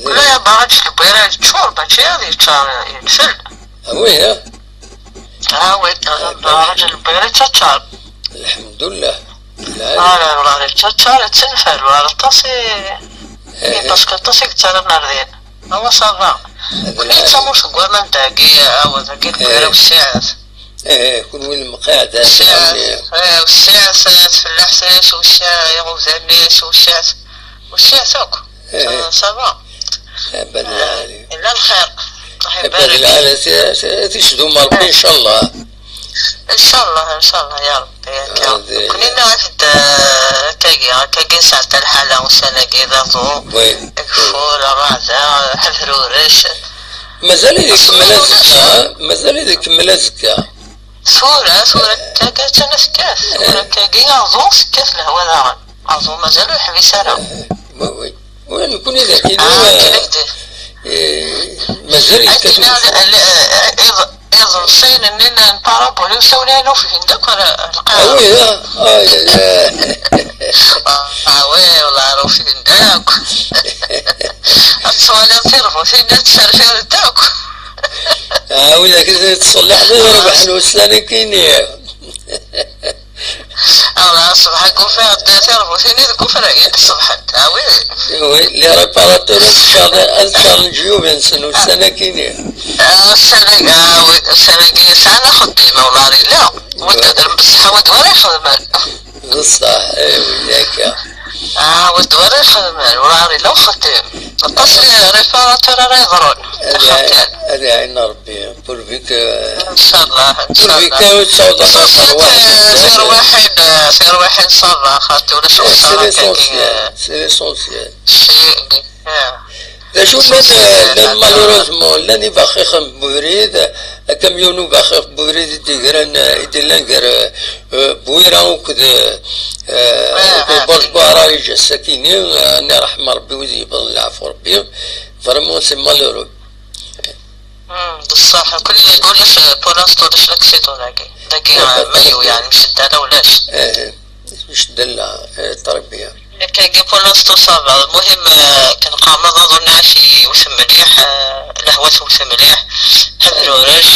Wala ya barrage n Lbira yeččur, mačči ad yeččar, yenfel. Ah oui, hein? Ah oui, barrage n Lbira yettaččar. Lḥemdullah. Ala, wala yettaččar, yettenfal, wala aṭas i, eh, parce que aṭas i yettarran ar din. Awa ça va. Kunwi d tamurt n waman dagi, awa dagi Lbira wessiɛet. Eh, kunwi lmeqaɛda, wessiɛet, eh, wessiɛet, eh, tfellaḥt-is, wessiɛ iɣebdan-is, wessiɛet, wessiɛet akk. Eh. Ça, ça va. Abad lɛali. Yella lxir. Allah ibarek. Abad lɛali, ti-, ti-, tisdum Rebbi, incallah. Incallah, incallah, ya Rebbi, akka. Nekni nɛihed, eh, akkagi, akkagi nesɛedda lḥala ussan-agi d aḍu. Oui. Ageffur, rreɛda, ḥebrurec. Mazal-it ikemmel azekka, mazal-it ikemmel azekka. Tura, tura, akkagi attan tekkat. Tura, akkagi, aḍu, tekkat lehwa daɣen. Aẓu mazal ur yeḥbis ara. Oui, oui. Oui, nekkni dagi, ah, eh, mazal yekkat. Iḍebsiyen-nni n paraboli ur sawlen ara ufgen-d akk ar lqaɛa. Ah oui, ah, ah, ya, ya. Ah oui, wala ur ufgen-d akk. Ad twaliḍ tirbutin-nni ad ttcercirent akk. Ah, widak i tettṣelliḥeḍ, ad rebḥen ussan-agi-nni. Ala, ṣṣbeḥ-agi ufiɣ-d tirbutin-nni deg ufrag i d-ṣebḥent, ah oui. Oui, les réparateurs ad ččaren, ad ččaren leǧyub-nsen ussan-agi-nni. Ah, ussan-agi, ah oui, ussan-agi sɛan axeddim, a wlari, la. Wid d-adren beṣṣeḥ, wid wara ixedmen. Beṣṣeḥ, eh oui, akka. Ah, wid wara ixedmen, wlari, la uxeddim. Aṭas n les réparateurs ara yeḍrun. Ad iɛin Rebbi. Pourvu que, incallah, pourvu que ur ttawḍeḍ ɣer tirwiḥin, tirwiḥin ṣṣabaḥ, xaṭi ulac lexṣara akkagi. C'est l'essentiel, c'est l'essentiel. D acu, llan, llan malheureusement, llan ibaxixen n ubrid, akamyun ubaxix n ubrid i d-yegran, i d-yellan gar, eh, Bwira akked, eh, akked Borj Buɛraij ass-akini, eh, ad iṛḥem Rebbi wid yewwḍen, leɛfu Rebbi, vraiment c'est malheureux. Hmm, beṣṣeḥ, nekkni dagi ulac, pour l'instant ulac l'accident dagi. Dagi, eh, mayu, yeɛni, mcedda la ulac. Eh, mcedda la, eh, très bien. Nekkagi pour l'instant ça va. Lmuhim, eh, kan qqaren aḍu n lɛaci iwet mliḥ, eh, lehwa tewwet mliḥ, abrurec.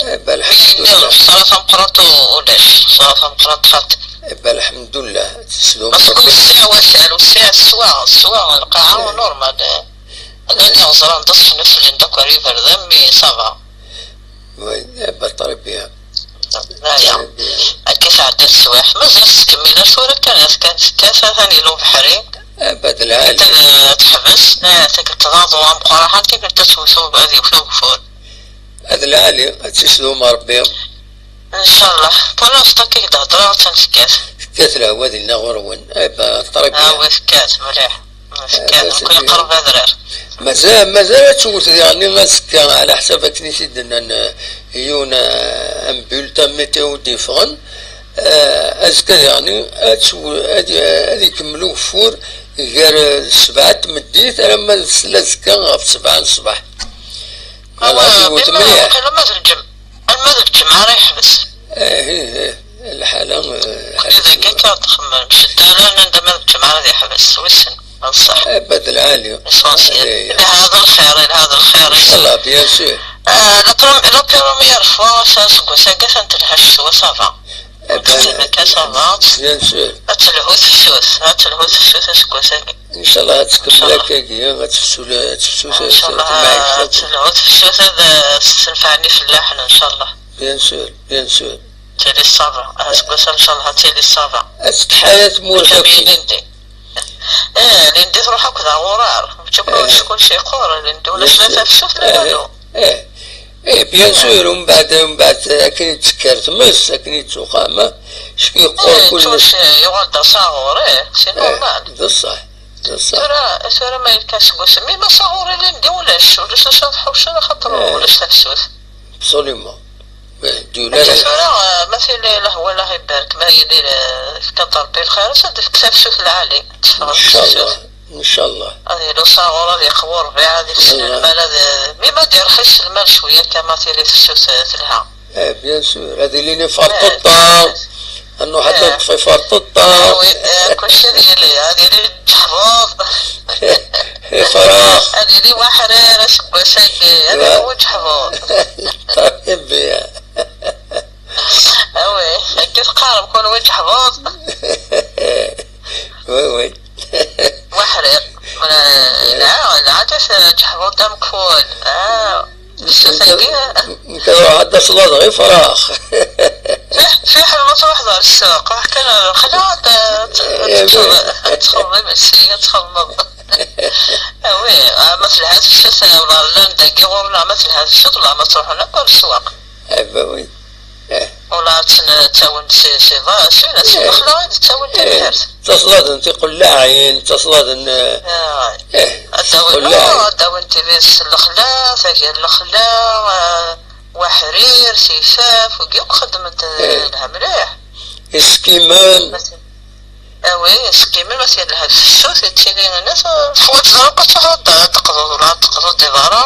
Eh, ben, lḥemdullah. Ṣṣara tameqqrant u-, ulac. Ṣṣara tameqqrant xaṭi. Eh, ben, lḥemdullah. Tesdum. Parce que wessiɛ wakal, wessiɛ teswa, teswa lqaɛa, normal, eh. Llan iɣeẓran d ṣṣneflen d akk ar iberdan, mais ça va. Oui, eh ben, très bien. Aya. Très bien. Akka i tɛedda teswiɛt. Mazal tettkemmil ar tura kan, kan tekkat, atan yella ubeḥri. Eh ben, d lɛali. Atan, eh, teḥbes, eh, atan tḍaḍu ameqqran, atan ad tewwet, ad yewwet ugeffur. Ad lɛali, ad tt-isdum Rebbi. Ncallah. Pour l'instant, kik d-hedreɣ, attan tekkat. Tekkat lehwa dinna ɣur-wen. Eh ben, très bien. Ah oui, tekkat, mliḥ. Tekkat, eh ben, c'est bien. Nekkni qrib adrar. Mazal, mazal ad tewwet diɣen azekka, ɛla ḥsab akken i t-id-nnan, eh, yiwen, eh, un bulletin météo d-yeffɣen. Eh, azekka diɣen ad tw-, ad, ad ikemmel ugeffur gar, eh, sebɛa n tmeddit alamma d azekka ɣef sebɛa n ṣṣbeḥ. Ah, waqila ma d lǧem-, alma d lǧemɛa ara yeḥbes. Eh, eh, eh, lḥala, eh, waqila d akka akka txemmem. Cidden anda ma d lǧemɛa ad yeḥbes, wissen, d ṣṣeḥ. Eh, bad lɛali. L'essentiel. Eh, eh. Ilha d lxir, ilha d lxir. Inchallah, bien sûr. Ah, la prom-, la première fois, aseggas-agi atan telha ccetwa, ça va. Eh ben, atan akka, ça va. Bien sûr. Ad telhu tefsut, ad telhu tefsut aseggas-agi. Inchallah ad tkemmel akkagi, ad tefsu, ad tefsu tamɛayct. Inchallah ad telhu tefsut, ad, eh, tessenfeɛ ifellaḥen, inchallah. Bien sûr, bien sûr. Tili ṣṣaba, aseggas-a, inchallah, tili ṣṣaba. Ad tetḥaya tmurt akk. Ilindi. Eh, ilindi truḥ akk d aɣurar. Mačči kulci, eh, kulci yeqqur, ilindi ulac la tafsut, la walu. Eh, eh, bien sûr, umbeɛd, umbeɛd akken i d-tekker tmes, akken i d-tuqam, yeqqur kullec. Eh, yeqqur-d asaɣur, eh, c'est normal. D ṣṣeḥ, d ṣṣeḥ. Tura, tura ma yekka seg wasmi, ma asaɣur ilindi ulac, ulac d acu ad ḥewcen axaṭer ulac tafsut. Absolument. Akka tura, eh, ma tili lehwa, Allah ibarek, ma yili, eh, yefka-d Rebbi lxir, ad d-tefk tafsut lɛali, teffeɣ tafsut. Inchallah, inchallah. Ad yili usaɣur, ad yeqwu rrbiɛ, ad ifes lmal, ad, mi ma d-yerxis lmal cwiya kan, ma tili tefsut, eh, telha. Eh, bien sûr, ad ilin iferṭeṭṭa, ad nruḥ ad neṭṭef iferṭeṭṭa. Ah oui, eh, kulci ad yili, ad yili ǧeḥbuḍ. Ifrax. Ad yili waḥrir aseggas-agi, ad yili weǧeḥbuḍ. Ṭayeb. Ah oui, akka teqqarem, kul weǧeḥbuḍ. Oui, oui. Waḥrir. Ila, ila, ila, ǧeḥbuḍ d amkul. Ah. Nekk ad ruḥeɣ ad d-aslaḍeɣ ifrax. Fiḥ-, fiḥel ma truḥeḍ ɣer ssuq, ruḥ kan ɣer lexla, ad, ad, ad teččeḍ, ad txedmeḍ imensi, ad txedmeḍ. Ah oui, ah, ma telha tefsut, eh, llan dagi ɣur-neɣ, ma telha tefsut, la ma ttruḥun akk ɣer sswaq. Ah, bah oui. Eh. Wala ad ten-ttawin si, si, si, si lexla i d-ttawin tabḥirt. Ttaslaḍen tiqellaɛin, ttaslaḍen, eh, ah, eh, ad d-awin, tiqellaɛin. Oh, ad d-awin tibis n lexla, tagi n lexla, eh, waḥrir, tifaf, wigi akk xeddmen-t, eh, lha mliḥ. Iskimen. Ah oui, iskimen, ma tella lha tefsut, yettili nnas, teḥwaǧeḍ akk ad truḥeḍ ad d-, ad d-teqḍuḍ, wala ad d-teqḍuḍ di berra,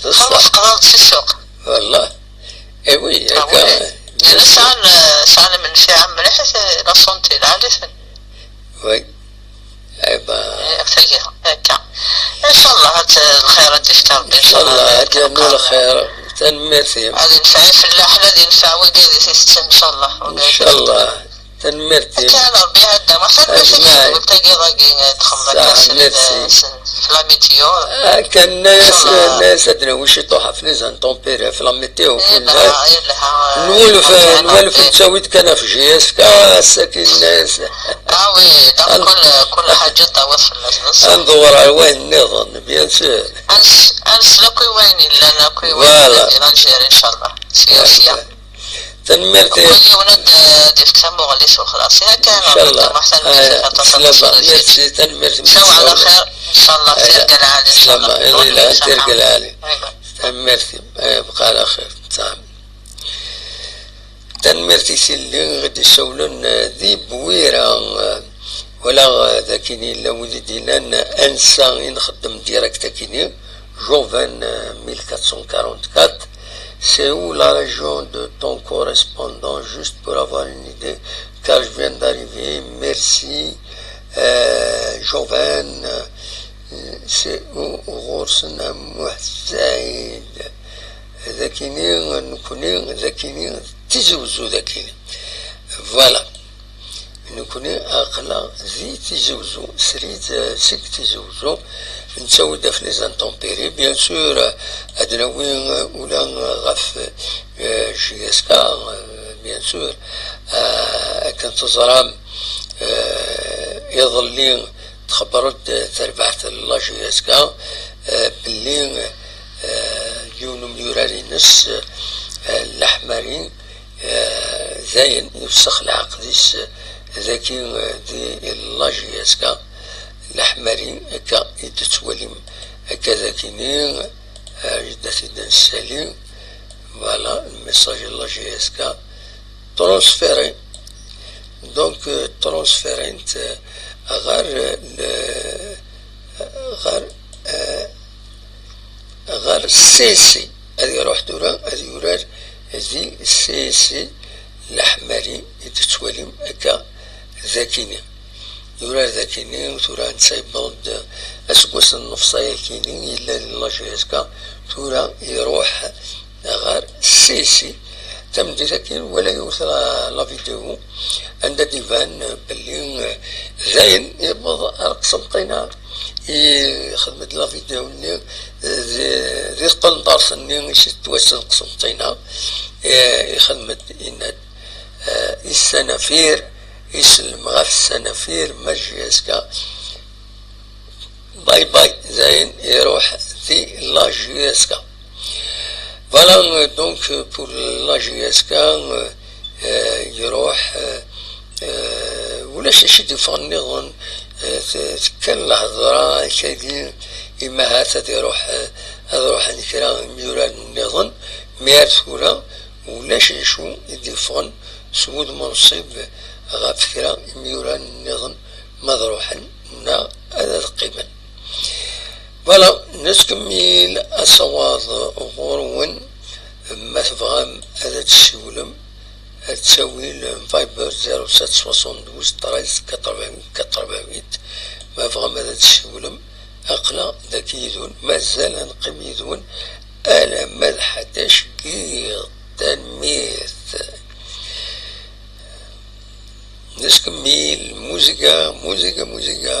xaṭer teqḍuḍ si ssuq. Wallah. Eh oui, ah, akka, oui. Llan sɛan, sɛan lmenfiɛa mliḥ, la santé lɛali-ten. Oui. Eh ben. Eh, tagi, akka. Inchallah, ad, lxir ad d-yefk Rebbi, inchallah, inchallah, ad yernu lxir. Tanemmirt-im. Ad yenfeɛ ifellaḥen, ad yenfeɛ wigi ad itetten, inchallah. Inchallah. Tanemmirt-im. Akka, Rebbi iɛedda. Ma tella d tagi dagi, txedmeḍ akka, merci. Srid, eh, s-, la météo. Ah, kan, nna-yas, inchallah, nna-yas ad d-nawi ciṭuḥ ɣef les intempéries, ɣef la météo, eh, kunna. Yelha, yelha, eh, nwulef, nwulef nettawi-d kan ɣef J S K, ass-agi nna-yas. Ah oui, donc kul, kul ḥaǧa tawa fell-as, d ṣṣeḥ. Ad ndewwer ɣer wayen nniḍen, bien sûr. Ad nes-, ad nsel akk i wayen yellan, akk i wayen yellan di l'Algérie, inchallah. Sya u sya. Tanemmirt. Kul yiwen ad, ad d-yefk tamuɣli-s u xlaṣ. Yakan, inchallah. Merci, tanemmirt. Ncawed ɛla xir, inchallah, tirga lɛali, inchallah. Tirga lɛali. Tanemmirt. Eh, bqa ɛla xir. Tanemmirt i tilli i d-isawlen, eh, di Bwira, eh, wala, eh, d akin yella wid i d-yennan, eh, ansa i nxeddem direct akini, Joven, eh, mille quatre cent quarante-quatre, c'est où la région de ton correspondant, juste pour avoir une idée, car je viens d'arriver, merci, eh, Joven, eh, c'est où, ɣur-sen a Muḥ Saɛid. D akini, nekni, d akini, d Tizi Wezzu d akini. Voilà. Nekni aql-aɣ di Tizi Wezzu, srid, eh, seg Tizi Wezzu, nettawi-d ɣef les intempéries, bien sûr, eh, ad nawi, eh, ula, eh, ɣef, eh, J S K, eh, bien sûr, eh, akken teẓram, eh, iḍelli, txebber-d terbaɛt n la J S K, eh, belli, eh, Yiwen umyurar-ines, eh, Laḥmari, eh, dayen yefsex lɛeqd-is, eh, dagi, eh, di la J S K. Laḥmari, akka i d-tettwalim, akka dagini, eh, jiddat i d-nessali, voilà, le message n la J S K, transféré. Donc, euh, transféré-t, euh, ɣer, euh, le, ɣer, euh, ɣer C S C. Ad iruḥ tura, ad yurar di C S C Laḥmari i d-tettwalim akka dagini. Yurar dagini, tura netta yewweḍ-d aseggas n nnefṣ-ayakini, yella di la J S K, tura iruḥ ɣer C S C. Tameddit-agi wala yiwet la, la vidéo anda d-iban belli, eh, dayen yewweḍ ar Qsenṭina, ixdem-d la vidéo-nni, eh, di, di tqendart-nni i s-yettwassen Qsenṭina, eh, ixdem-d, yenna-d, eh, i ssanafir, isellem ɣef ssanafir, ma J S K, bye bye, dayen iruḥ di la J S K. Voilà, euh, donc, euh, pour la J S K, euh, euh, iruḥ, euh, euh, ulac acu i d-iffɣen nniḍen, euh, t-, tekker lhedra, kagi, imahat ad iruḥ, euh, ad ruḥen kra imyurar nniḍen, mi ar tura, ulac acu i d-iffɣen s wudem unṣib ɣef kra imyurar nniḍen, ma ad ruḥen neɣ ad, ad qqimen. Voilà, nettkemmil asawaḍ ɣur-wen, ma tebɣam ad d-tessiwlem, ad ttawil Viber zéro sept soixante-douze treize quatre-vingts quatre-vingt-huit, ma tebɣam ad d-tessiwlem, aql-aɣ dagi yid-wen, mazal ad neqqim yid-wen alamma d ḥdac n yiḍ. Tanemmirt. Nettkemmil, muziga, muziga, muziga.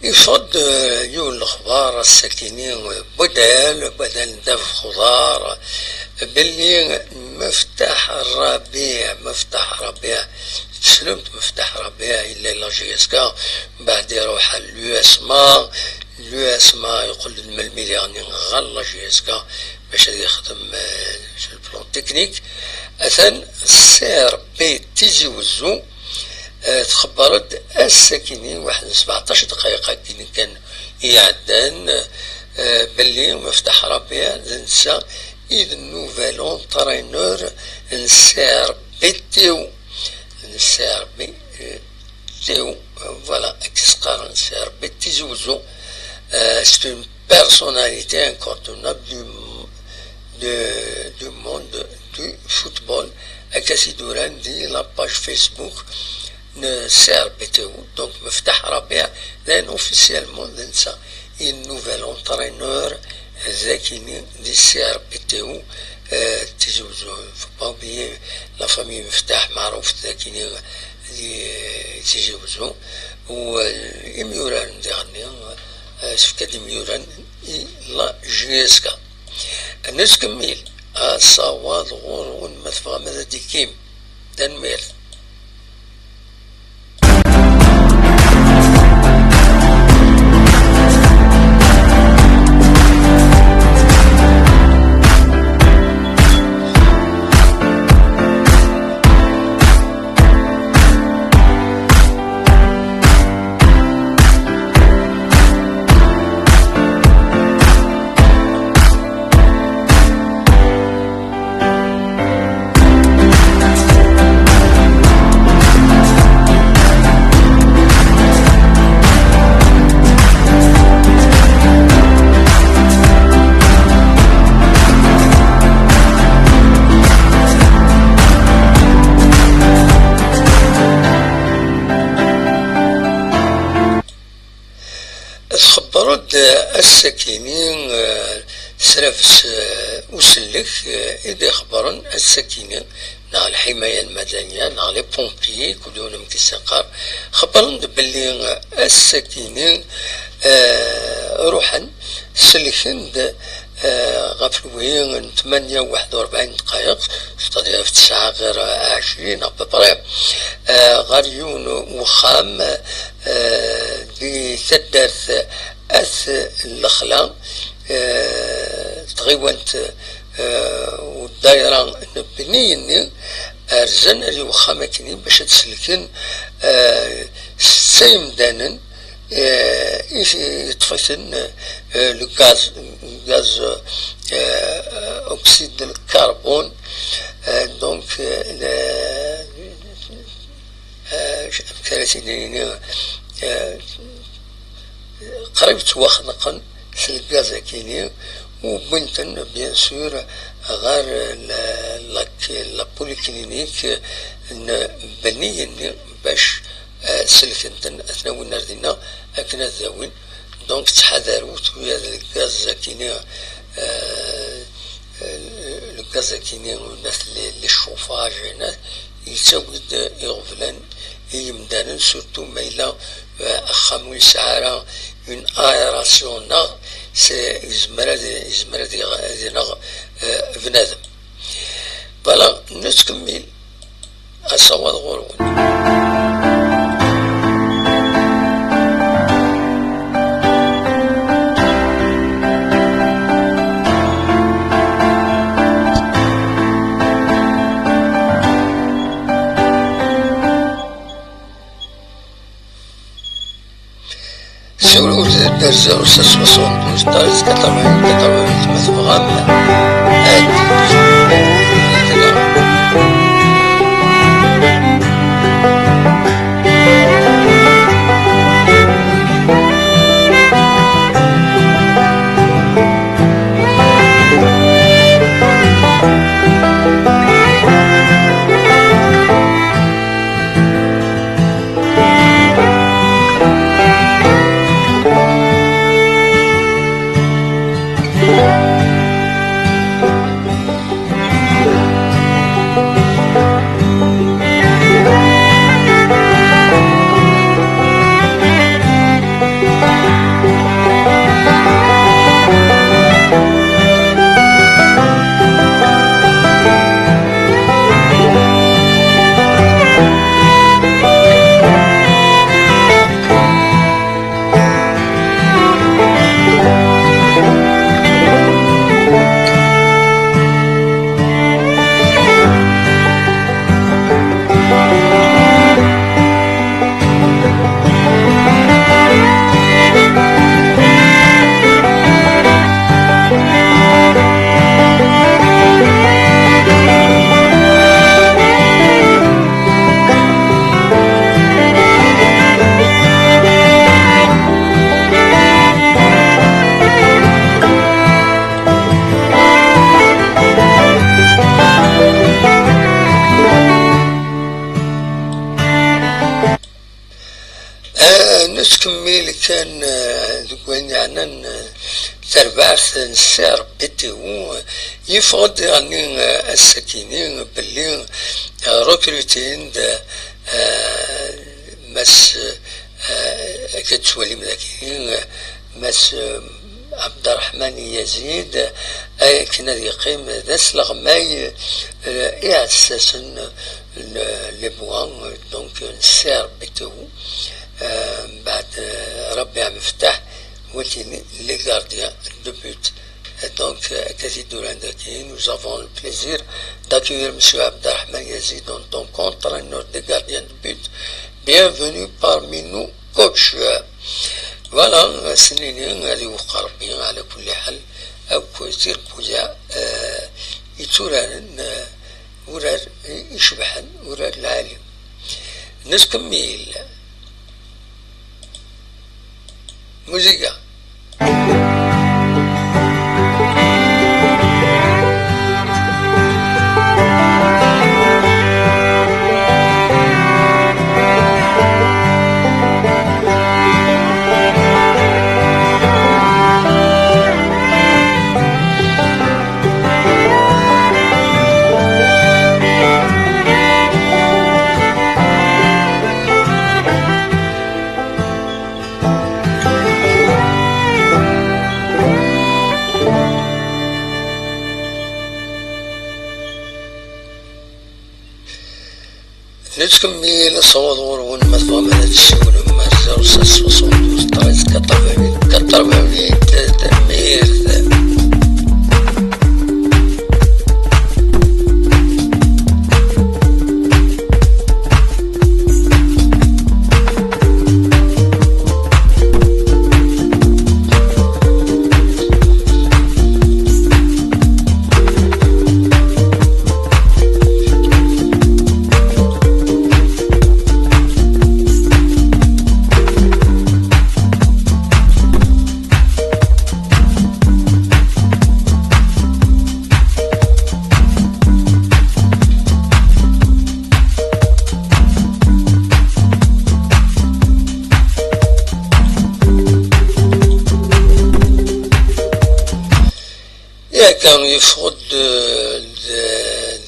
Yeffeɣ-d, eh, yiwen n lexbar ass-akini, eh, n wadal, wadal n ddabex uḍar, belli Meftaḥ Rabiɛ, Meftaḥ Rabiɛ, tessnem-t Meftaḥ Rabiɛ, yella la J S K, mbeɛd iruḥ ɣer l'U S M A, l'U S M A yeqqel-d melmi diɣen ɣer la J S K bac ad yexdem, eh, sur le plan technique. Atan C R P Tizi Wezzu, eh, txebber-d ass-akini, waḥed n sbeɛṭac dqayeq akkin kan iɛeddan, eh, belli Meftaḥ Rabiɛ d netta i d nouvel entraîneur n C R P T O, n C R P T O, eh, voilà, akken s-qqaren, C R P Tizi Wezzu. Euh, c'est une personnalité incontournable du, de, du monde du football. Akka i d-uran di la page Facebook n C R P T O. Donc, Meftaḥ Rabiɛ, d ayen officiellement d netta i nouvel entraîneur dagini di C R P T O, euh, Tizi Wezzu. Faut pas oublier la famille Meftaḥ, maɛruf dagini di Tizi Wezzu. U, euh, imyuraren diɣenni, euh, yessefk ad imyuran i la J S K. Nettkemmil asawaḍ ɣur-wen, ma tebɣam ad d-ikkim. Tanemmirt. Ɣer-d ass-akini, eh, s rrabes, eh, usellek, eh, i d-ixebbren ass-akini, neɣ lḥimaya lmadaniya, neɣ les pompiers, kul yiwen amek i s-iqqar, xebbren-d belli, eh, ass-akini, eh, ruḥen, selken-d, eh, ɣef lwi n tmanya u waḥed u rebɛin dqayeq, c'est-à-dire ɣef tesɛa ɣir ɛecrin à peu près, eh, ɣer yiwen uxxam, eh, di taddart At Lexla, eh, tɣiwant, eh, u ddayra n Bni-nni, rzan ar uxxam akkenni bac ad selken, eh, setta yemdanen, eh, i, yeṭṭef-iten, eh, le gaz, gaz, eh, oxyde de carbone, eh, donc, eh, le, eh, amek ara s-nini, eh, qrib ttwaxneqen s lgaz akini, u wwin-ten, bien sûr, ɣer la, la, la polyclinique n Bni-nni bac, eh, selken-ten, ad ten-awin ar dinna akken ad dawin. Donc, ttḥadarut, ula d lgaz akini, eh, eh, lgaz akini, les, les chauffages, yettawi-d iɣeblan i yimdanen, surtout ma yella, eh, axxam ur yesɛi ara une aération, neɣ s-, yezmer ad, yezmer ad iɣ-, ad ineɣ, eh, bnadem. Voilà, nettkemmil asawaḍ ɣur-wen. Siwlet ar zéro sept soixante-douze treize quatre-vingts quatre-vingts ma tebɣam. Ah, nettkemmil kan, ah, deg wayen yeɛnan, ah, tarbaɛt n C R B T O, yeffeɣ-d daɣen, ah, ass-akini belli, ah, recrutin-d, ah, Mass, ah, akka tettwalim dagi, ah, Mass, ah, Abderrahmane Yazid, akken ad yeqqim d asleɣmay, eh, iɛessasen n les bois, donc n C R B T O, eh, mbeɛd, eh, Rabiɛ Meftaḥ, wagini les gardiens de but. Et donc, euh, akka tiddura dagi, nous avons le plaisir d'accueillir Monsieur Abderrahmane Yazid en tant qu'entraîneur des gardiens de but. Bienvenue parmi nous, coach. Voilà, s-nini ad iwqeṛ Ṛebbi ɛla kulli ḥal akk tirkula, eh, itturaren, eh, urar icebḥen, urar lɛali. Nettkemmil. Musiga. Nettkemmil asawaḍ ɣur-wen, ma tebɣam ad tessiwlem ar zéro sept soixante-douze treize quatre-vingt-huit quatre-vingt-huit. Tanemmirt. Akka, yeffeɣ-d, eh,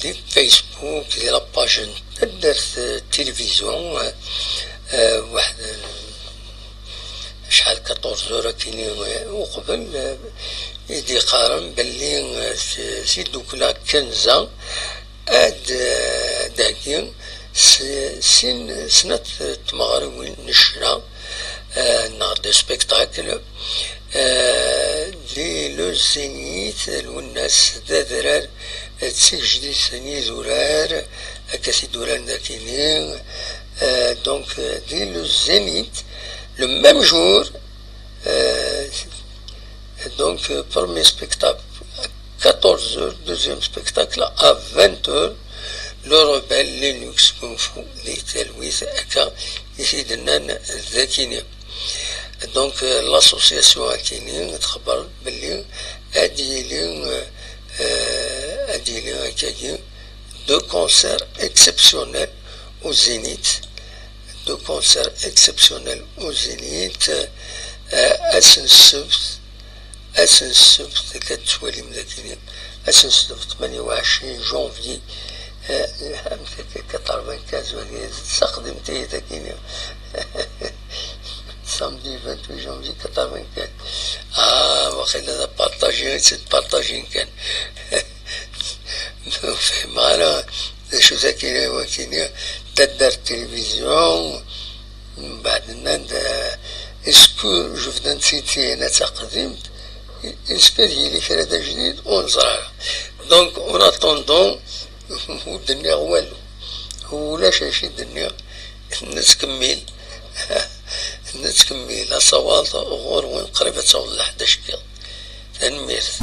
d-, di Facebook, di la page n taddart, eh, télévision, eh, eh, waḥed, eh, acḥal, quatorze heures akkin, eh, uqbel, eh, i d-yeqqaren belli, eh, s-, tiddukla Kenza ad, eh, d-heggi s-, sin, snat tmeɣriwin n ccna, eh, neɣ de spectacle, eh, di le Zénith, Lwennas d adrar, eh, d tigejdit n yidurar, akka s-id-uran dakini, eh, donc, eh, di le Zénith, le même jour, eh, donc, euh, premier spectacle à quatorze heures, deuxième spectacle à vingt heures, le rebelle Linux Kung Fu di talwit, akka i t-id-nnan dakini. Donc, euh, l'association akini txebber belli ad yili, euh, euh, ad yili akkagi deux concerts exceptionnels au Zénith, deux concerts exceptionnels au Zénith, euh, ass n ssebt, ass n ssebt, akka tettwalim dakini, ass n ssebt tmanya u ɛecrin janvier, euh, lḥamt akka quatre-vingt-quinze wagi, d taqdimt-ihi dakini. Samedi vingt-huit janvier quatre-vingt-quinze. Ah, waqila d apartaji, c'est partaji kan. Ur fhimeɣ ara d acu-t akini, wakini, taddart télévision, mbeɛd nnan-d, eh, est-ce que jebden-tt-id tihina d taqdimt, est-ce que ad yili kra d ajdid, ur neẓri ara. Donc, en attendant, ur d-nniɣ walu. Ulac acu i d-nniɣ. Nettkemmil. Nettkemmil asawaḍ ɣur-wen, qrib ad taweḍ leḥdac n yiḍ. Tanemmirt.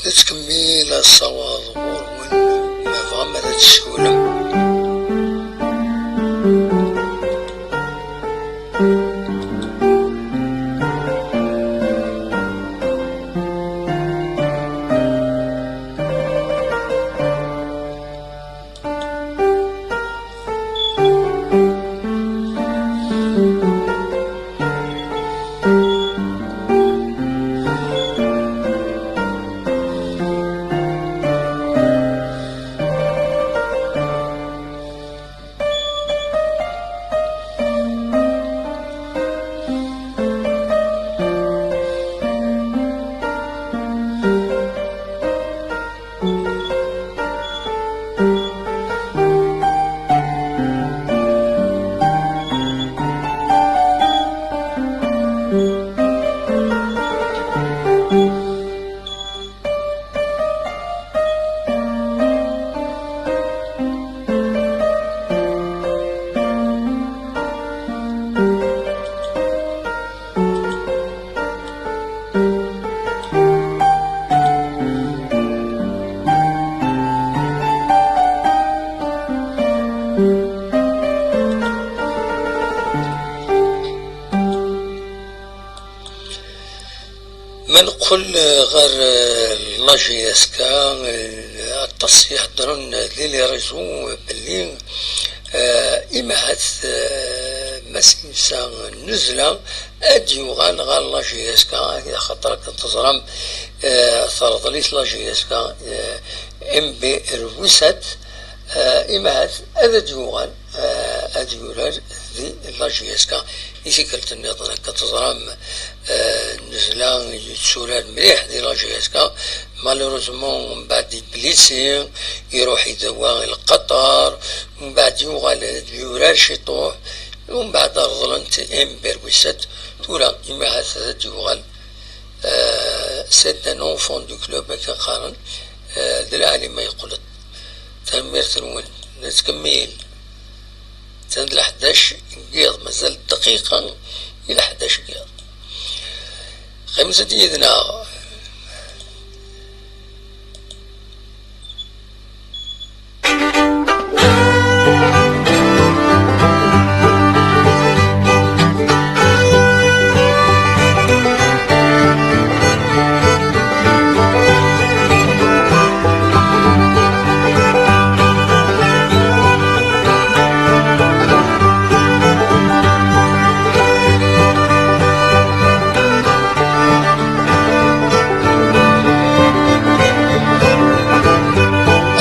Nettkemmil asawaḍ ɣur-wen, ma tebɣam ad tessiwlem. Ma neqqel, eh, ɣer, eh, la J S K, eh, aṭas i heddren di les réseaux belli, eh, imahat, eh, Mass Insa Nuzla ad yuɣal ɣer la J S K, axaṭer akken teẓram, eh, terḍel-it la J S K, eh, M B Rwisat, eh, imahat ad d-yuɣal, eh, ad yurar di la J S K. I tikkelt nniḍen, akka teẓram, eh, Nuzla yetturar mliḥ di la J S K. Malheureusement, mbeɛd iblisi, iruḥ idawa i Lqatar, mbeɛd yuɣal ad yurar ciṭuḥ, mbeɛd reḍlen-t M B Rwisat. Tura, imahat ad d-yuɣal. Euh, c'est un enfant du club, akka qqaren. Euh, d lɛali ma yeqqel-d. Tanemmirt-nwen. Nettkemmil. Atan d leḥdac n yiḍ, mazal dqiqa i leḥdac n yiḍ. Qqimet-d yid-neɣ.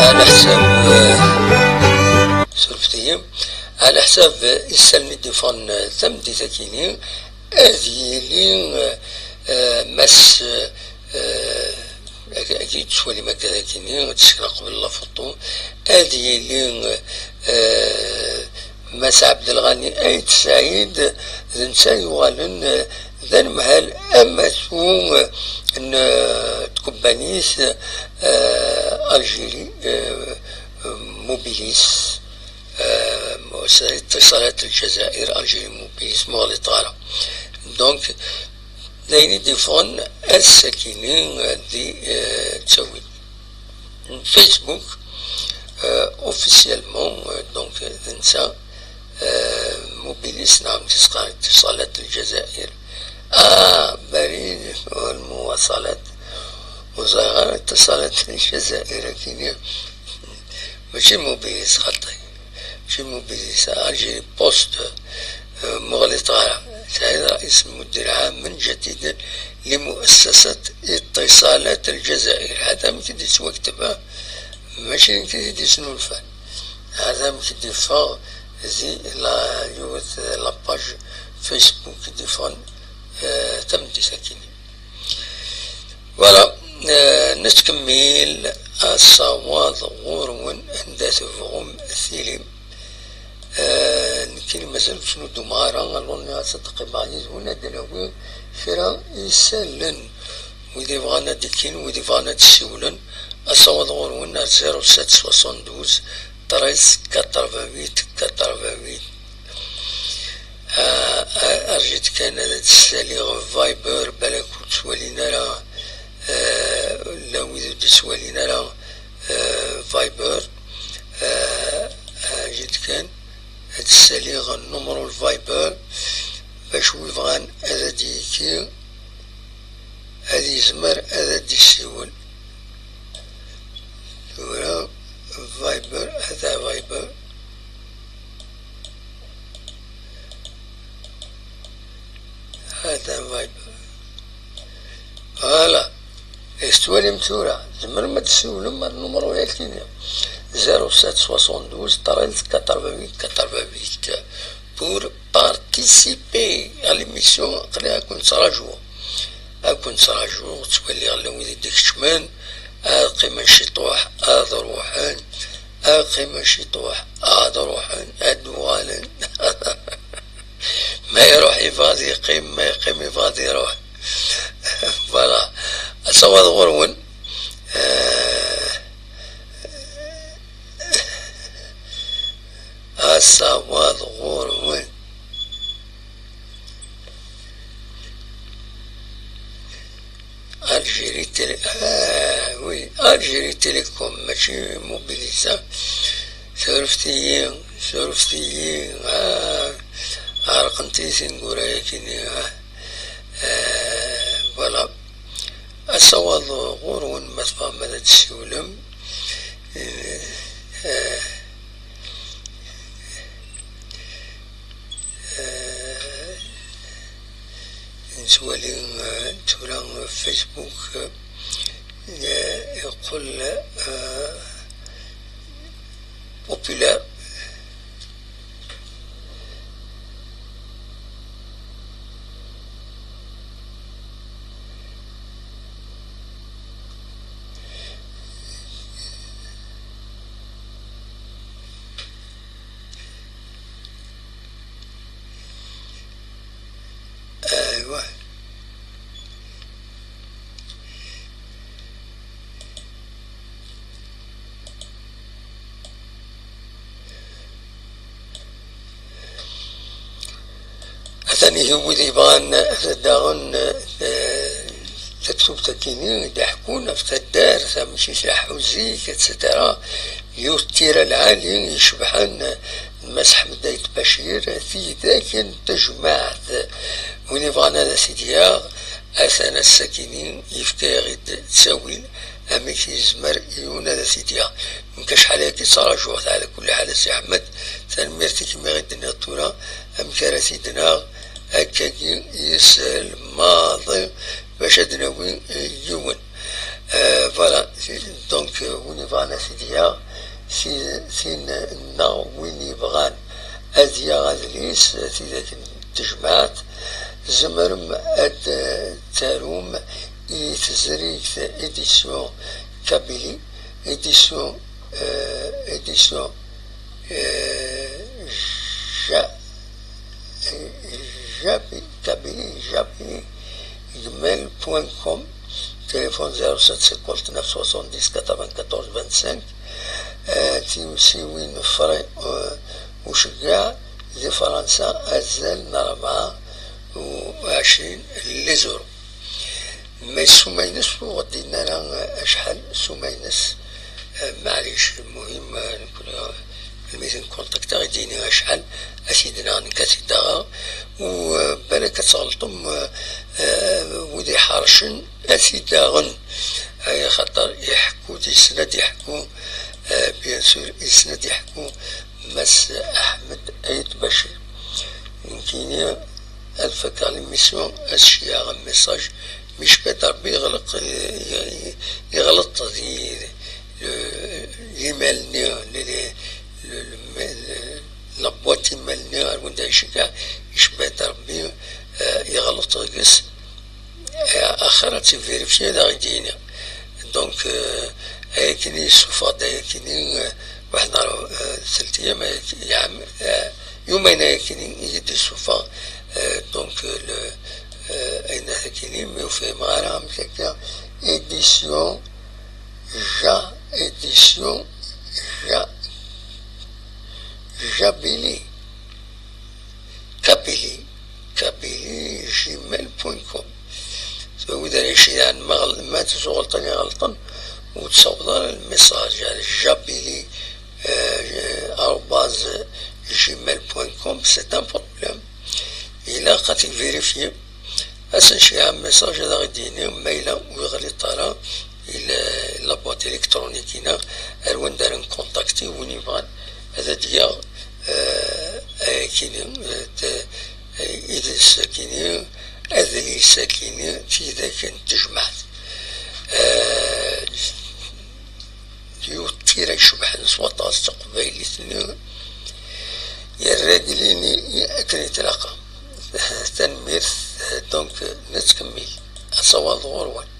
Ɛla ḥsab, eh, surfet-iyi, ɛla ḥsab, eh, isalen i d-iffɣen, eh, tameddit-akini, ad yili, eh, eh, Mass, eh, eh, agi, agi tettwalim akka dagini, ad tsekna qbel la photo, ad yili, eh, Mass Abdelghani Ait Said, d netta yuɣalen, eh, d anemhal amatu, eh, n, eh, tkebbanit, eh, Algérie, eh, Mobilis, eh, Muassasat Itiṣalat Ljazair, Algérie Mobilis, ma ɣliṭeɣ ara. Donc, d ayen i d-iffɣen ass-akini, eh, di, eh, ttawil n Facebook, euh, officiellement, euh, donc, euh, d netta, euh, Mobilis, neɣ amek i s-qqaren, Itiṣalat Ljazair. Ah, barid, ur lmuwaṣalat. Ur ẓriɣ ara Itiṣalat Ljazair akini. Mačči Mobilis, xaṭi. Mačči Mobilis, Algérie Post, euh, ma ɣliṭeɣ ara. Saɛid Raïs, مدير عام جديد لمؤسسة اتصالات الجزائر. هذا amek i d-yettwakteb, ha? Mačči nekk i t-id-yesnulfan. Hada amek i d-iffeɣ di la, yiwet la page Facebook i d-iffɣen, eh, tameddit-akini. Voilà, eh, nettkemmil asawaḍ ɣur-wen anda tebɣum tilim. Eh, nekkini mazal ur ttnuddumeɣ ara, alɣu-nni ad ttqqimeɣ yid-wen ad d-nawi kra isallen. Wid ibɣan ad d-kkin, wid ibɣan ad d-ssiwlen, asawaḍ ɣur-wen ar zéro sept soixante-douze treize quatre-vingt-huit quatre-vingt-huit. Ah, ah, arjit kan ad d-ssaliɣ Viber, balak ur ttwalin ara, ah, llan wid ur d-ttwalin ara, ah, Viber. Ah, arjit kan ad d-ssaliɣ nnumru n Viber, bac wi bɣan ad d-yekki, ad yezmer ad d-yessiwel. Tura Viber, ata Viber. Ata Viber. Voilà. Tettwalim tura, tzemrem ad d-tessiwlem ar nnumru-yagi-nni. Zéro sept soixante-douze treize quatre-vingt-huit quatre-vingt-huit. Pour participer à l'émission, aql-i ad ken-ttṛajuɣ. Ad ken-ttṛajuɣ, ttwaliɣ llan wid i d-ikeččmen, ad qqimen ciṭuḥ, ad ruḥen, ad qqimen ciṭuḥ, ad ruḥen, ad d-uɣalen. Ma iruḥ yebɣa ad yeqqim, ma yeqqim yebɣa ad iruḥ. Voilà. Asawaḍ ɣur-wen. Eh, asawaḍ ɣur-wen. Algérie Télé, ah, oui, Algérie Télécom, mačči Mobilis, ah. Surfet-iyi, surfet-iyi, ah, ɛerqent-iyi tineggura-yagi-nni, ah. Eh, voilà. Asawaḍ ɣur-wen ma tebɣam ad d-tessiwlem. Eh, eh, eh, nettwali, eh, tura Facebook, eh, yeqqel, eh, populaire. Aywa. Atan ihi wid yebɣan daɣen, eh, taktubt-akini d-iḥekkun ɣef taddart, amek i tleḥḥu zik, et cetera. Yiwet tira lɛali icebḥen n Mass Ḥmed Ayt Bacir, Tidak n tejmaɛt. Win yebɣan ad as-id-yaɣ, atan ass-akini yefka-yaɣ-id ttawil amek yezmer yiwen ad as-id-yaɣ. Nekk acḥal ayagi ttṛajuɣ-t, ɛla kulli ḥal, a Si Ḥmed, tanemmirt-ik imi ɣ-id-tenniḍ tura amek ara t-id-naɣ akkagi yis lmaḍi bac ad d-nawi, eh, yiwen. Eh, voilà, donc, eh, win yebɣan ad t-id-yaɣ, ti-, tin nneɣ, win yebɣan ad yaɣ adlis, eh, Tidak n tejmaɛt, tzemrem ad, eh, tarum i tezrigt Édition Kabylie, Édition, eh, Édition, eh, Ja-, Jabi-, Kabylie, Jabi, gmail point com, téléphone zéro sept cinquante-neuf soixante-dix quatre-vingt-quatorze vingt-cinq, eh, tiwsiwin frais, eh, uceggeɛ di Fransa, azal n rebɛa u ɛecrin les euros. Mais ssuma-ines ur ɣ-d-yenni ara acḥal ssuma-ines. Eh, maɛlic, lmuhim, eh, nekkni, eh, almi t-nkunṭakti, ad d-yini acḥal, ad t-id-naɣ nekk, ad t-id-aɣeɣ. U, eh, balak ad tɣelṭem, eh, eh, wid iḥercen, ad t-id-aɣen. Ay, axaṭer iḥekku-d, yessen ad iḥekku, eh, bien sûr, yessen ad iḥekku Mass Ḥmed Ayt Bacir. Nekkini ad fakeɣ l'émission, ad ceyyɛeɣ un message, mi cebbat Rebbi yeɣleq, yeɣleq di le, l'email-nni, le, le, le, le, la boîte email-nni ar wanda iceggeɛ, icebbat Rebbi, eh, yeɣleq deg-s. Eh, axir ad tivérifier, ad aɣ-d-yini. Donc, euh, ayakini yessufeɣ-d ayakini, euh, waḥed n, euh, telt ayyam, ayakini, yeɛm-, euh, yumayen ayakini i yi-d-yessufeɣ, euh, donc, euh, le, euh, ayen akini, mi ur fhimeɣ ara amek akka, édition, ja, édition, ja, Jabili. Kabylie, kabylie gmail point com. Tura wid ara yeceyɛen, ma ɣel-, ma tuɣalṭen iɣelṭen, ur tessaweḍ ara lmessage ar jabili, euh, arobase gmail point com, c'est un problème. Ilaq ad t-vérifier. Ad s-nceyyeɛ message, ad aɣ-d-yini ma yella ur yeɣliṭ ara i la, la boîte électronique-ina, ar wanda ara nkunṭakti win yebɣan ad d-yaɣ, eh, ayakini, eh, t-, eh, idles-akini, adlis-akini, Tidak n tejmaɛt. Eh, Yiwet tira icebḥen s waṭas taqbaylit-nni, yerra agelini akken i tlaq. Tanemmirt, donc, nettkemmil. Asawaḍ ɣur-wen.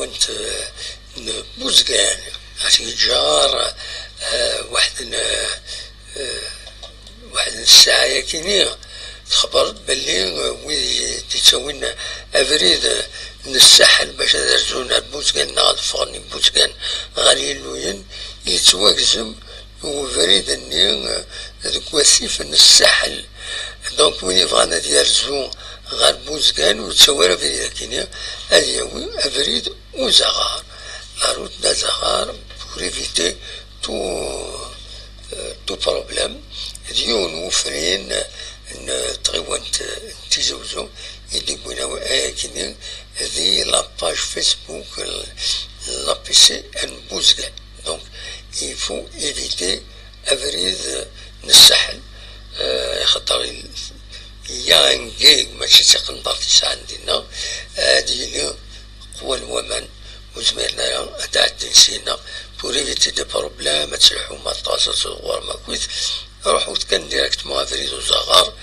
n Buzgan, ad yeǧǧar, eh, waḥed n, eh, waḥed n ssaɛa yakini, txebreḍ belli, eh, wid i d-ittawin abrid n Ssaḥel bac ad rzun ar Buzgan neɣ ad ffɣen i Buzgan ɣer Yilluyen, yettwagzem ubrid-nni, eh, deg wasif n Ssaḥel. Donc, win yebɣan ad yerzu ɣer Buzgan, ur yettawi ara abrid akini, ad yawi abrid Uzaɣar, la route d'Azagar, pour éviter tout, euh, tout problème. D yiwen wufrin n tɣiwant n Tizi Uzzu i d-yewwin aw-, ayagi-nni di la page Facebook, l-, l'A P C n Buzgan. Donc, il faut éviter abrid n Ssaḥel, euh, axaṭer il-, il y a un gué, mačči d tiqenṭert i sɛan dinna, ad yili qwan waman, ur zmiren ara ad ɛeddin syenna. Pour éviter des problèmes, ad telḥum aṭas, ad tɣurem akkit, ruḥut kan directement abrid Uzaɣar,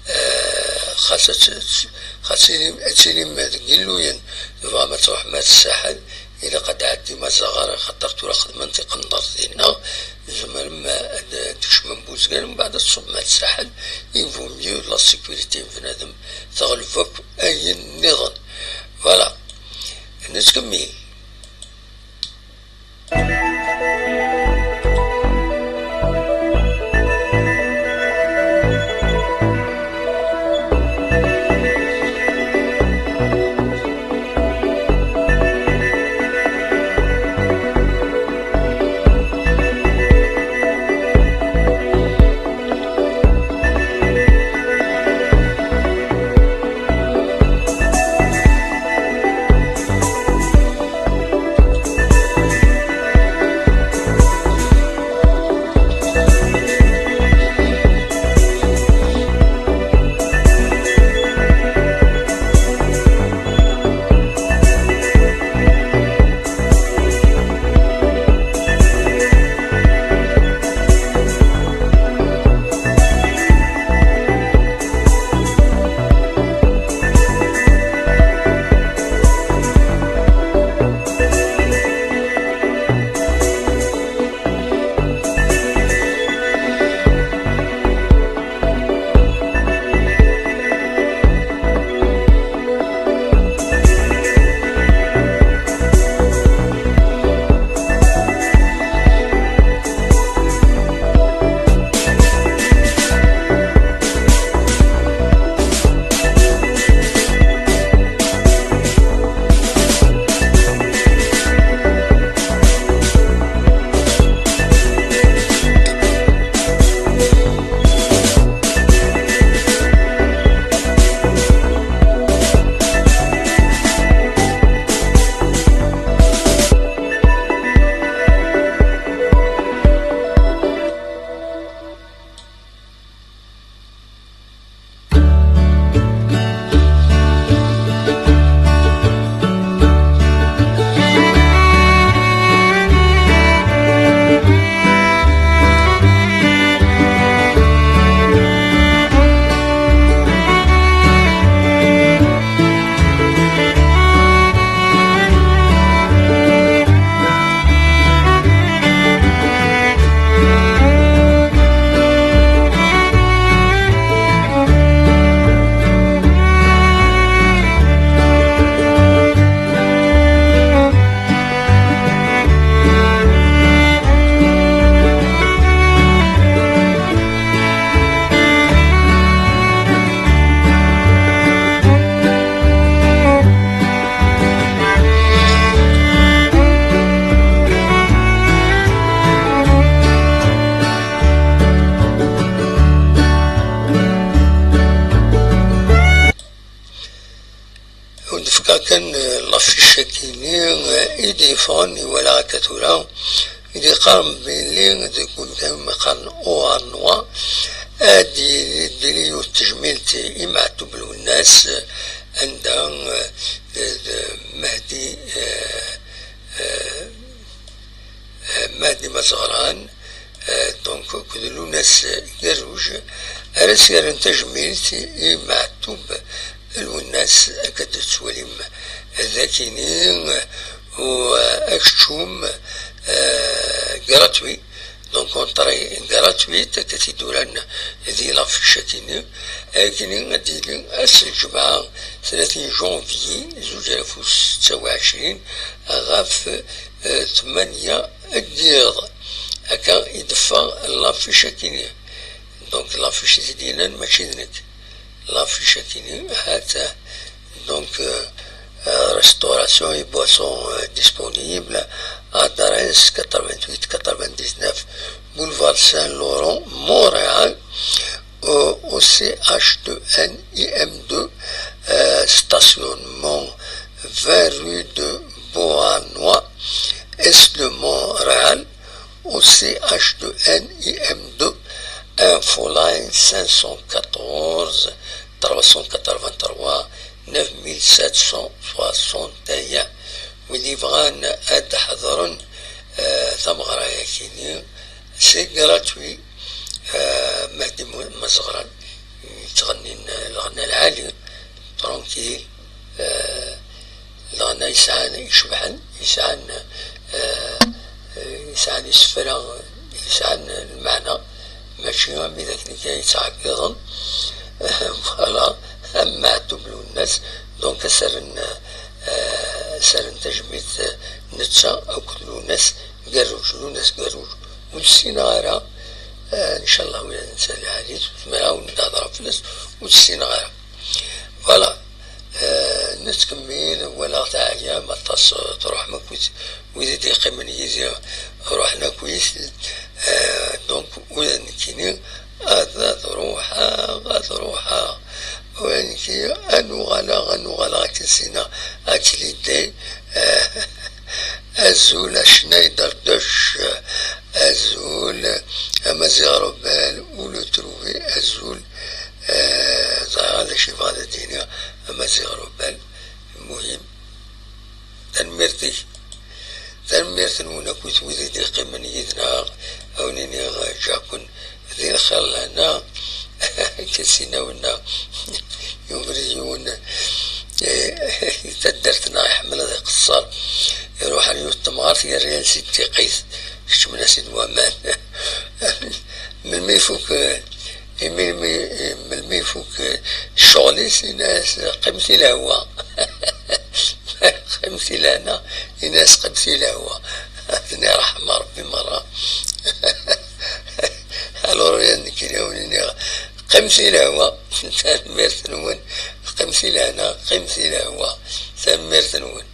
euh, xas ad t-, xas ilim-, ad tilim deg Yilluyen, tebɣam ad truḥem ar Ssaḥel, ilaq ad tɛeddim Azaɣar, axaṭer tura xedmen tiqenṭert dinna, tzemrem ad, ad tkecmem Buzgan, mbeɛd ad tṣubbem ar Ssaḥel, il vaut mieux la sécurité n bnadem teɣleb akk ayen nniḍen. Voilà. Nettkemmil. Ur d-fkeɣ kan, eh, l'affiche-agi-nni, eh, i d-yeffɣen, i walaɣ akka tura, i d-yeqqaren belli deg umkan umi qqaren Oranwa, ad d-yili, d-yili yiwet tejmilt i Meɛtub Lwennas, eh, anda, eh, d, d Mehdi, eh, eh, eh, Mehdi Mazeɣran, eh, donc, akked Lunas Garuj, ara s-yerren tajmilt i Meɛtub Lwennas, akka d-tettwalim dagini, eh, u, euh, akeččum, euh, gratuit. Donc, entrée gratuite, akka t-id-uran di l'affiche-agi-nni. Agi-nni ad d-yili ass n lǧemɛa, tlatin janvier, zuǧ alaf u setta u ɛecrin, ɣef, euh, tmanya n yiḍ. Akka i d-teffeɣ l'affiche-agi-nni. Donc, l'affiche i t-id-yennan mačči d nekk. L'affiche-agi-nni, ha-tt-a. Donc, euh, euh, restauration et boissons, euh, disponibles. Adresse quatre-vingt-huit quatre-vingt-dix-neuf boulevard Saint-Laurent, Montréal, au, au C H deux N I M deux, euh, stationnement vingt rue de Beauharnois, Est de Montréal, au C H deux N I M deux, infoline cinq cent quatorze, trois cent quatre-vingt-trois, neuf mille sept cent soixante et un. Wid yebɣan ad ḥeḍren, euh, tameɣra-agi-nni, c'est gratuit. Euh, Mehdi Mu-, Mazeɣran yettɣennin lɣenna lɛali, tranquille. Euh, lɣenna yesɛan, icebḥen, yesɛan, euh, euh, yesɛan isefra, yesɛan lmeɛna, mačči am widak-nni kan yettɛeggiḍen. Voilà, am Meɛtub Lwennas, donc ad s-rren, euh, ad s-rren tajmilt, euh, netta akked Lwennas Gerruj, Lwennas Gerruj, ur ssineɣ ara, euh, ncallah win ad nttali ɛli, zemreɣ ad wen-d-hedreɣ fell-as, ur ssineɣ ara. Voilà. Euh, nettkemmil, walaɣ teɛyam aṭas, euh, truḥem akk wid, wid i d-yeqqimen yid-i, ruḥen akk yid-, euh, donc, ula d nekkini, ad, ad ruḥeɣ, ad ruḥeɣ. Ula d nekkini, ad nuɣaleɣ, ad nuɣaleɣ akken sina, ad tili day. Euh, azul a Schneider Deutsch, azul a Maziɣ Robel, où le trouver, azul. Eh, ẓriɣ d acu yebɣa ad d-yini Amaziɣ Rubal. Lmuhim, tanemmirt-ik. Tanemmirt-nwen akk i wid i d-yeqqimen yid-neɣ. A wen-iniɣ, ǧǧiɣ-ken di lxir lehna. Akka sina winna yumer yiwen, eh, i taddart-nneɣ iḥemmel ad iqeṣṣer. Iruḥ ar yiwet temɣart, yerra-yas-id tiqit, keččmen-as-id waman. Melmi ifuk, eh, Imi, imi, melmi ifuk, eh, ccɣel-is, ini-as, "Qqim si lehwa." "Qqim si lehna", ini-as, "Qqim si lehwa." Ad ten-iṛḥem Ṛebbi meṛṛa. Alors, ya nekkini a wen-iniɣ, "Qqim si lehwa." Tanemmirt-nwen. "Qqim si lehna, qqim si lehwa." Tanemmirt-nwen.